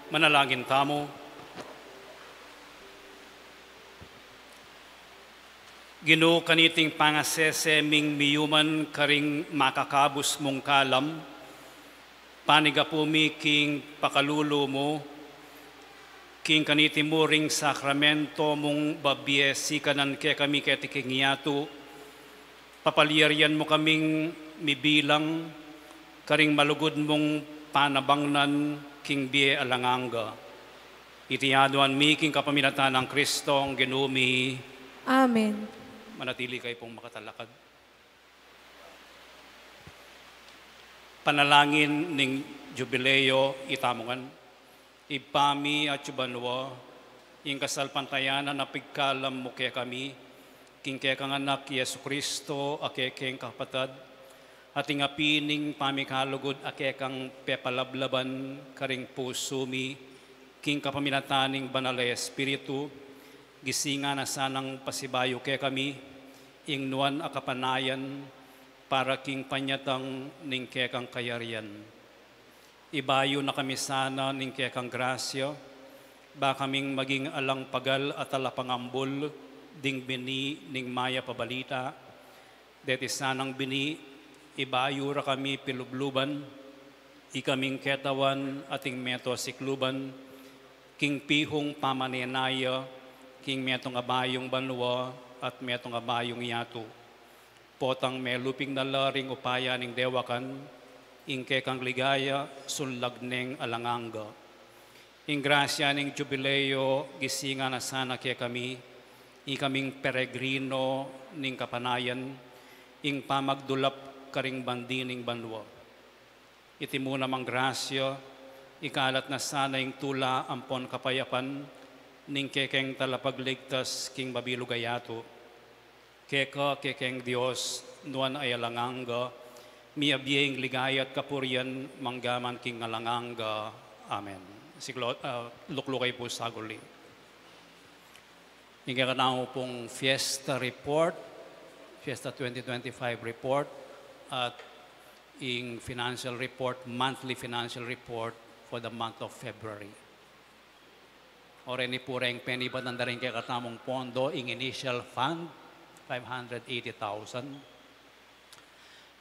Manalangin tamu. Ginu, kaniting pangasese ming miyuman karing makakabus mung kalam, panigapu mi king pakalulu mu, king kaniti muring sakramento mung babie sikanan kekami keti king yatu, papalyarian mu kaming mibilang karing malugud mung panabangnan king bie alang angga. Iti aduan mi king kapamilatan nang Kristong Ginu mi. Amen. Manatili kayu pung makatalakad. Panalangin ning Jubileo itamu ngan. Ibpa mi atsu banua, ing kasalpantayanan a pigkalam mu kekami, king kekang Anak Jesu Kristo a kekeng kapatad, at ing api ning pamikalugud a kekang pepalablaban karing pusu mi, king kapamilatan ning Banal a Espiritu, gisingan na sanang pasibayu kekami, ing nuan a kapanayan, para king panyatang ning kekang kayarian. Ibayu na kami sana ning kekang grasya, ba kaming maging alang pagal a talapangambul ding bini ning mayap a balita. Deti sanang bini, ibayu ra kami pilubluban, ikaming ketawan at ing meto sikluban, king pihung pamanenaya, king metung a bayung banua at metung a bayung yatu. Potang meluping na la ring upaya ning dewakan, ing kekang ligaya sunlag neng alang angga. Ing grasya ning Jubileo gisingan na sana kekami, ikaming peregrino ning kapanayan, ing pamagdulap karing bandi ning banua. Iti mu namang grasya, ikalat na sana ing tula ampon kapayapan ning kekeng talapagligtas king mabilug a yatu. Keka kekeng Dios, nuan a alang angga, miyabie ing ligaya at kapurian manggaman king alang angga. Amen. Siklo, ah, lukluk kayu pu saguli. Ing kekatamu pung fiesta report, fiesta twenty twenty-five report, at ing financial report, monthly financial report for the month of February. Oreni pu reng penibatan da ring kekatamung pondo, ing initial fund, five hundred eighty thousand.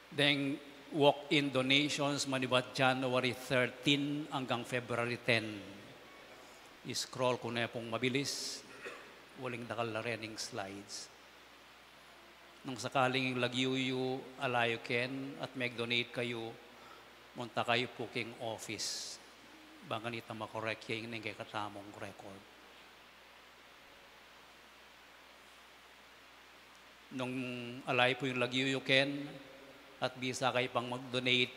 Deng walk-in donations manibat January thirteen anggang February ten. I-scroll ku ne pung mabilis, uling dakal la ring slides. Nung sakaling lagyu yu, ala yu ken at meg-donate kayu, munta kayu pu king office. Bang kanita makorek ya ing kekatamung record. Nung ala yu pu ing lagyu yu ken at bisa kayu pang mag-donate,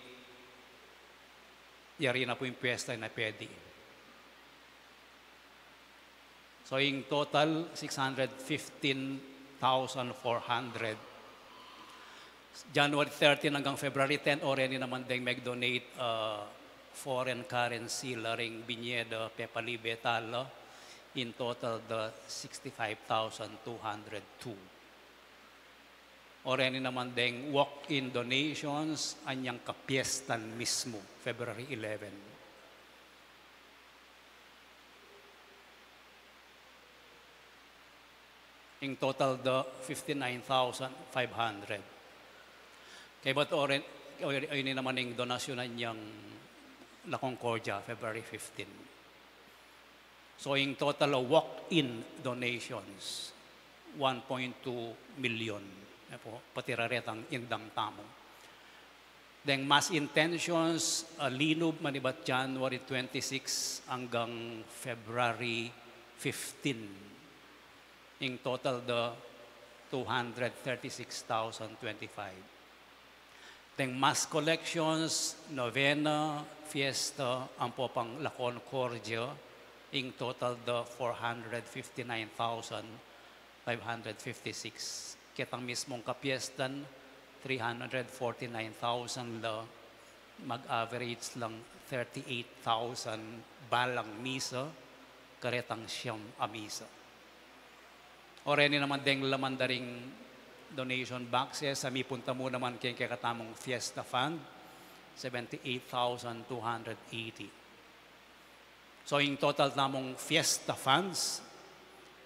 yari na pu ing fiesta na pedi. So, in total, six hundred fifteen thousand four hundred. January thirteen anggang February ten, oreni naman deng meg-donate, uh, foreign currency la ring binie da pepalibe tala, in total da sixty-five thousand two hundred two. Oreni naman deng walk-in donations anyang kapiestan mismu, February eleven. Ing total da fifty-nine thousand five hundred. Kaybat oren, o, ini naman ing donasyon anyang La Concordia, February fifteen. So, ing total of walk-in donations, one point two million. E pu, pati ra retang indang tamu. Deng mass intentions, uh, linub manibat January twenty-six anggang February fifteen. Ing total da two hundred thirty-six thousand twenty-five. Deng mass collections, novena, fiesta, ampo pang La Concordia, ing total da four hundred fifty-nine thousand five hundred fifty-six. Ketang mismung kapiestan, three hundred forty-nine thousand la, mag-average lang thirty-eight thousand balang misa, karetang siyam a misa. Oreni naman deng laman da ring donation boxes, a mipunta mu naman keng kekatamung fiesta fund, seventy-eight thousand two hundred eighty. So, ing total tamung fiesta funds,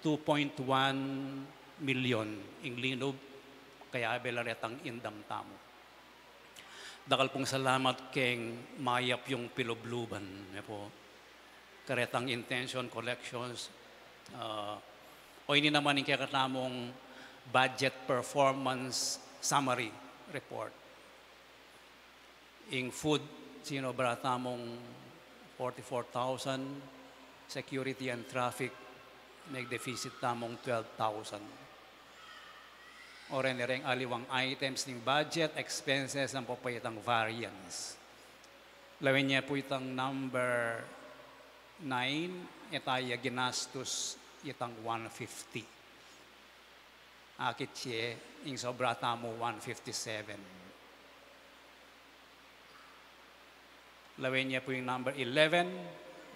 two point one million ing linub, kayabe la retang indam tamu. Dakal pung salamat keng mayap yung pilubluban, ne po, karetang intention collections. Ah, o ini naman ing kekatamung budget performance summary report. Ing food, sinobra tamung forty-four thousand, security and traffic, nag-deficit tamung twelve thousand. O reni reng aliwang items ning budget, expenses, ampo pa itang variance. Lawen ye pu itang number nine, e taya ginastus itang one fifty. Akit ye, ing sobra tamu one fifty-seven. Lawen ye pu ing number eleven,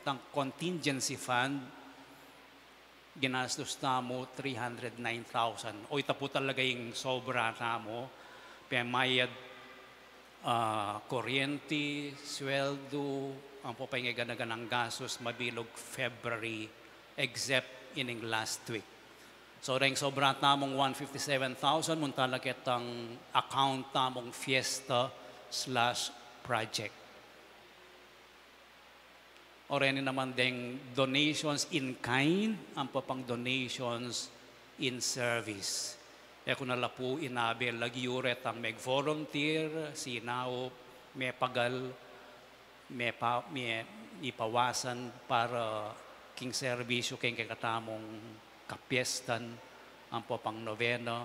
itang contingency fund, ginastus tamu three hundred nine thousand. O ita pu talaga ing sobra tamu, pemayad, ah, kuryenti, sweldu, ampo pa ing gana-ganang gastus mabilug February, except ining last week. So, reng sobra tamung one fifty-seven thousand, munta la ketang account tamung fiesta slash project. O reni naman deng donations in kind, ampo pang donations in service. E ku na la pu inabe lagyu retang meg-volunteer, sinaup, mepagal, mepa-, me-, mipawasan para king serbisyu keng kekatamung kapiestan, ampo pang novena.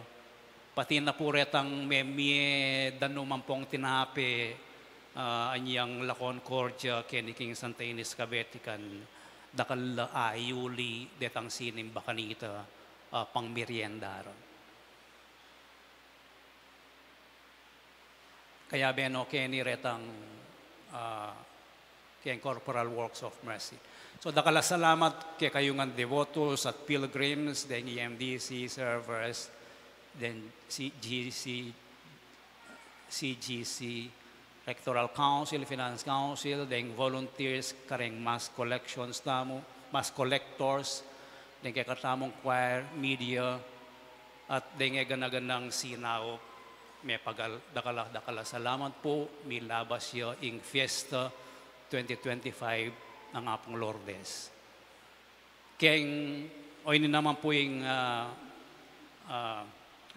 Pati na pu retang memie danum ampong tinape, ah, anyang La Concordia, keni king Santa Ines Kabetikan, dakal la ayuli detang sinimba kanita, ah, pang merienda ra. Kayabe no keni retang, ah, keng Corporal Works of Mercy. So, dakal a salamat kekayu ngan devotos at pilgrims, deng E M D C servers, deng C G C, C G C, Rectoral Council, Finance Council, deng volunteers, kareng mass collections tamu, mass collectors, deng kekatamung choir, media, at deng e gana-ganang sinaup, mepagal, dakal a, dakal a salamat pu, milabas ya ing fiesta twenty twenty-five nang Apung Lourdes. Keng, o ini naman pu ing, ah, ah,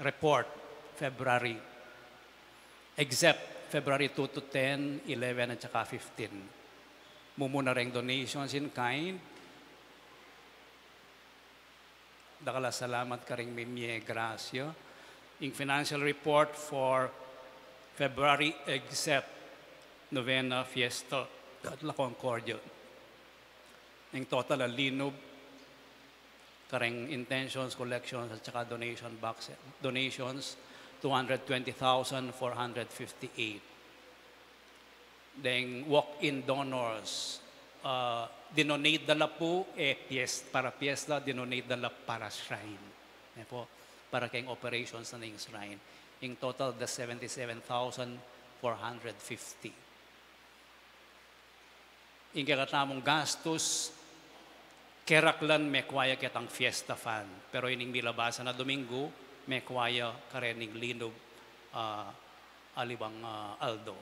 report, February, except February two to ten, eleven at saka fifteen. Mumuna reng donations in kind, dakal a salamat kareng mimie grasya. Ing financial report for February, except novena, fiesta, at La Concordia. Ing total a linub, kareng intentions, collections, at saka donation box, donations, two hundred twenty thousand four hundred fifty-eight. Deng walk-in donors, ah, dinonate da la pu, e, pies-, para piesta, dinonate da la para shrine. E po, para keng operations na ning shrine. Ing total da seventy-seven thousand four hundred fifty. Ing kekatamung gastus, keraklan mekua ya ketang fiesta fund. Pero ining milabasan a Domingo, mekua ya karening linub, ah, aliwang, ah, aldo.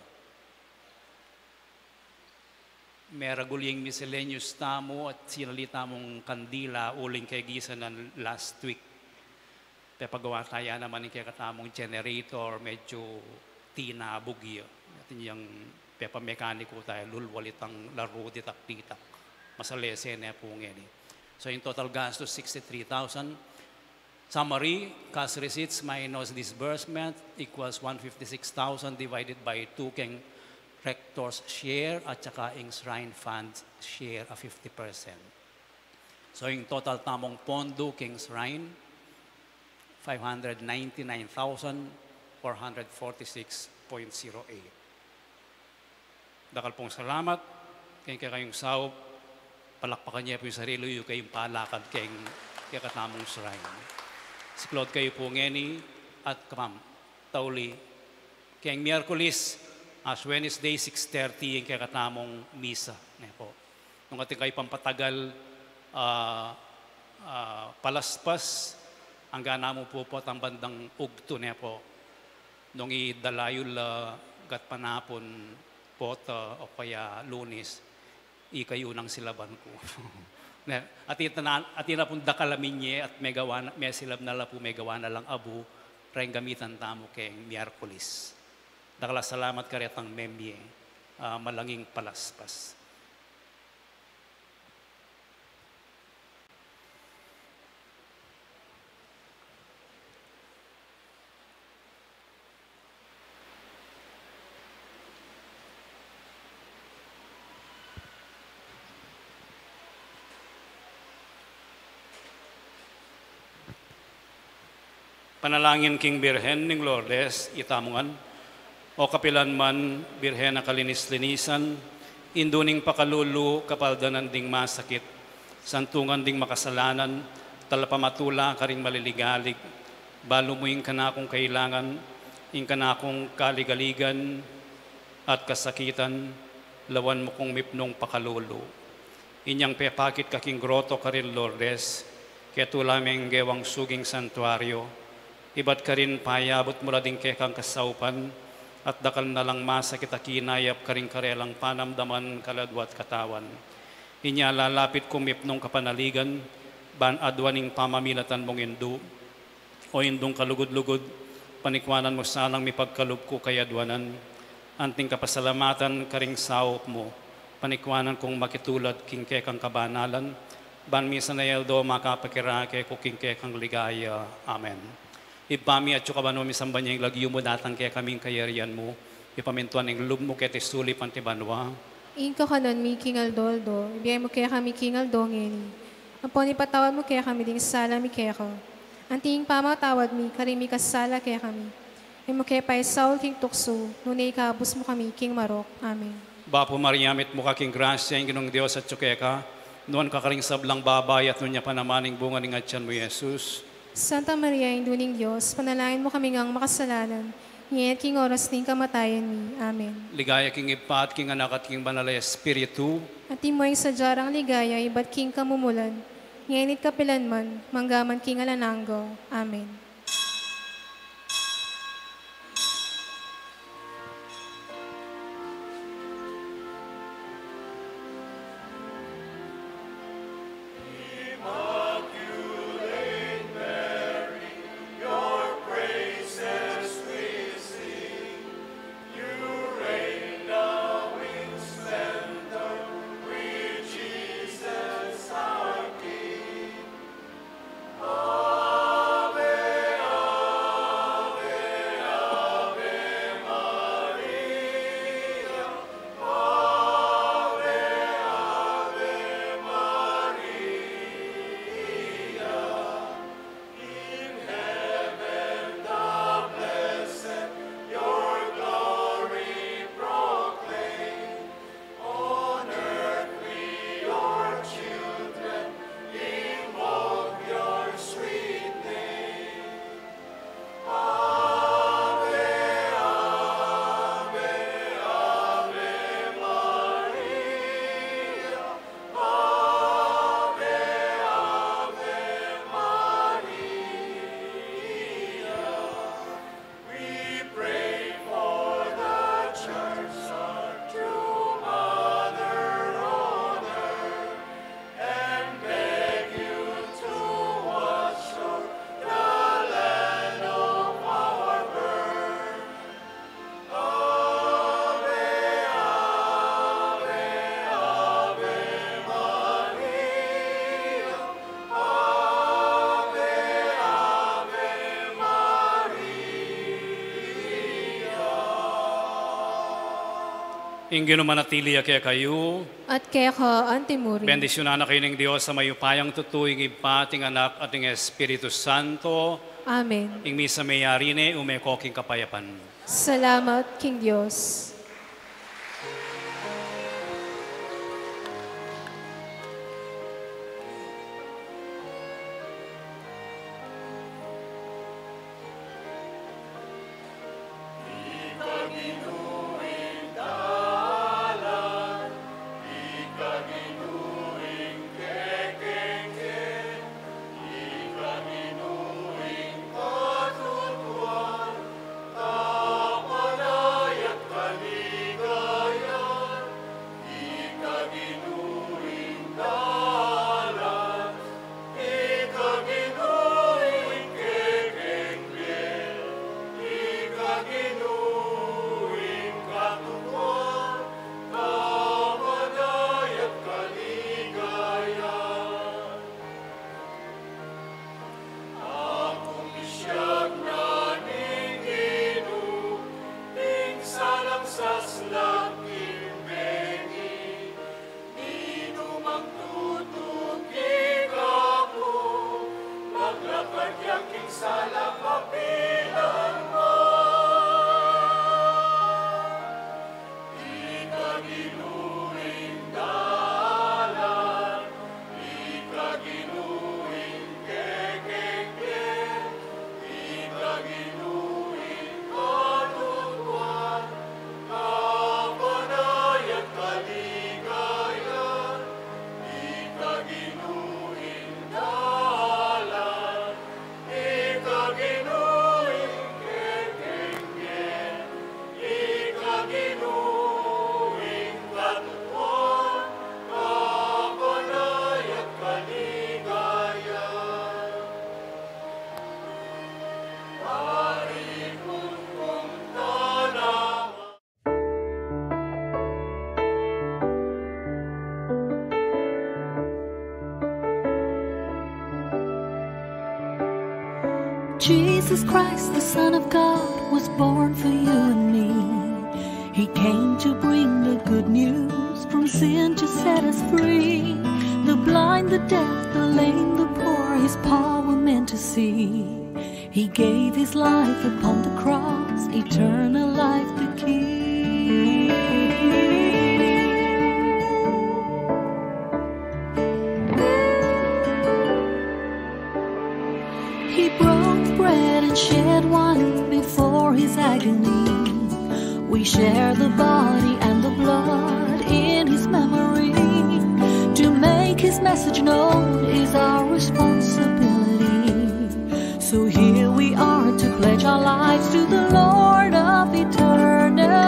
Meragul ing miscellaneous tamu at sinali tamung kandila uling kegisan nang last week. Pepagawa taya naman ing kekatamung generator, medyu tinabug ya. Atin yang pepamekaniku taya, lulwal itang laru ditak-ditak. Masalese ne pu ngeni. So, ing total gastus, sixty-three thousand. Summary, cash receipts minus disbursement equals one fifty-six thousand divided by two keng rector's share at saka ing shrine fund share a fifty percent. So, ing total tamung pondo keng shrine, five hundred ninety-nine thousand four hundred forty-six point zero eight. Dakal pung salamat keng kekayung saup, palakpakan ye pu ing sarili yu keng palakad keng kekatamung shrine. Siklaud kayu pu ngeni at kapam, tauli keng Miyerkules, Ash Wednesday, six thirty ing kekatamung misa. Ne po. Nung atin kayu pang patagal, ah, ah, palaspas, angga na mu pu potang bandang ugtu ne pu. Nung idalayul la gatpanapun, pota o kaya Lunes, ikayu nang silaban ku. Ne, atin na, atin na pung dakal a minye at megawa na, mesilab na la pu, megawa na lang abu, reng gamitan tamu keng Miyerkules. Dakal a salamat karetang memye, ah, malanging palaspas. Panalangin king Birhen ning Lourdes, itamu ngan. O kapilan man, Birhen a kalinis-linisan, indu ning pakalulu, kapaldanan ding masakit, santungan ding makasalanan, talapamatula karing maliligalig, balu mu ing kanakung kailangan, ing kanakung kaligaligan at kasakitan, lawan mu kung mipnung pakalulu. Inyang pepakit ka king groto karin Lourdes, ketula meng gewang suging santuario, ibat karin payabut mu la ding kekang kasaupan, at dakal na lang masakit a kinayap karing karelang panamdaman, kaladua at katawan. Inya lalapit kung mipnung kapanaligan, ban aduan ing pamamilatan mung indu, o indung kalugud-lugud, panikwanan mu sanang mipagkalub ku kayaduanan, anting kapasalamatan karing saup mu, panikwanan kung makitulad king kekang kabanalan, ban misan a aldo makapakirake ku king kekang ligaya. Amen. Ibpa mi, atsu ka banua, misamban ya ing lagyu mu, datang kekami ing kayarian mu, mipamintuan ing lub mu keti sulip anti banua. Ing kakanan mi king aldo-aldo, ibie mu kekami king aldo ngeni. Ampon ipatawad mu kekami ding sala mi keka, anti ing pamatawad mi karing mikasala kekami. E mu ke paisaul king tuksu, nune ikabus mu kami king marok. Amen. Bapu Maria, mitmu ka king grasya, ing Ginung Dios atsu keka, nuan ka karing sablang babai, at nuan ya pa naman ing bunga ning atian mu, Jesus. Santa Maria, Indu ning Dios, panalangin mu kami ngang makasalanan, ngeni at king oras ning kamatayan mi. Amen. Ligaya king Ibpa, at king Anak, at king Banal a Espiritu. Antimo ing sadya rang ligaya ibat king kamumulan, ngeni at kapilan man, mangga man king alang angga. Amen. We pray for the church, our true mother on earth, and beg you to watch o'er the land of our birth. Ave, Ave, Ave Maria. Ave, Ave Maria. Ing Ginu manatili ya kekayu. At keka antimurin. Bendisyunan na kayu ning Dios a mayupayang tutu, ing Ibpa, at ing Anak, at ing Espiritu Santo. Amen. Ing misa meyari ne, ume ko king kapayapan. Salamat king Dios. Jesus Christ, the Son of God, was born for you and me. He came to bring the good news, from sin to set us free. The blind, the deaf, the lame, the poor, his power men to see. He gave his life upon the cross, eternal life the key. He broke bread and shed wine before his agony. We share the body and the blood in his memory. To make his message known is our responsibility. So here we are to pledge our lives to the Lord of eternity.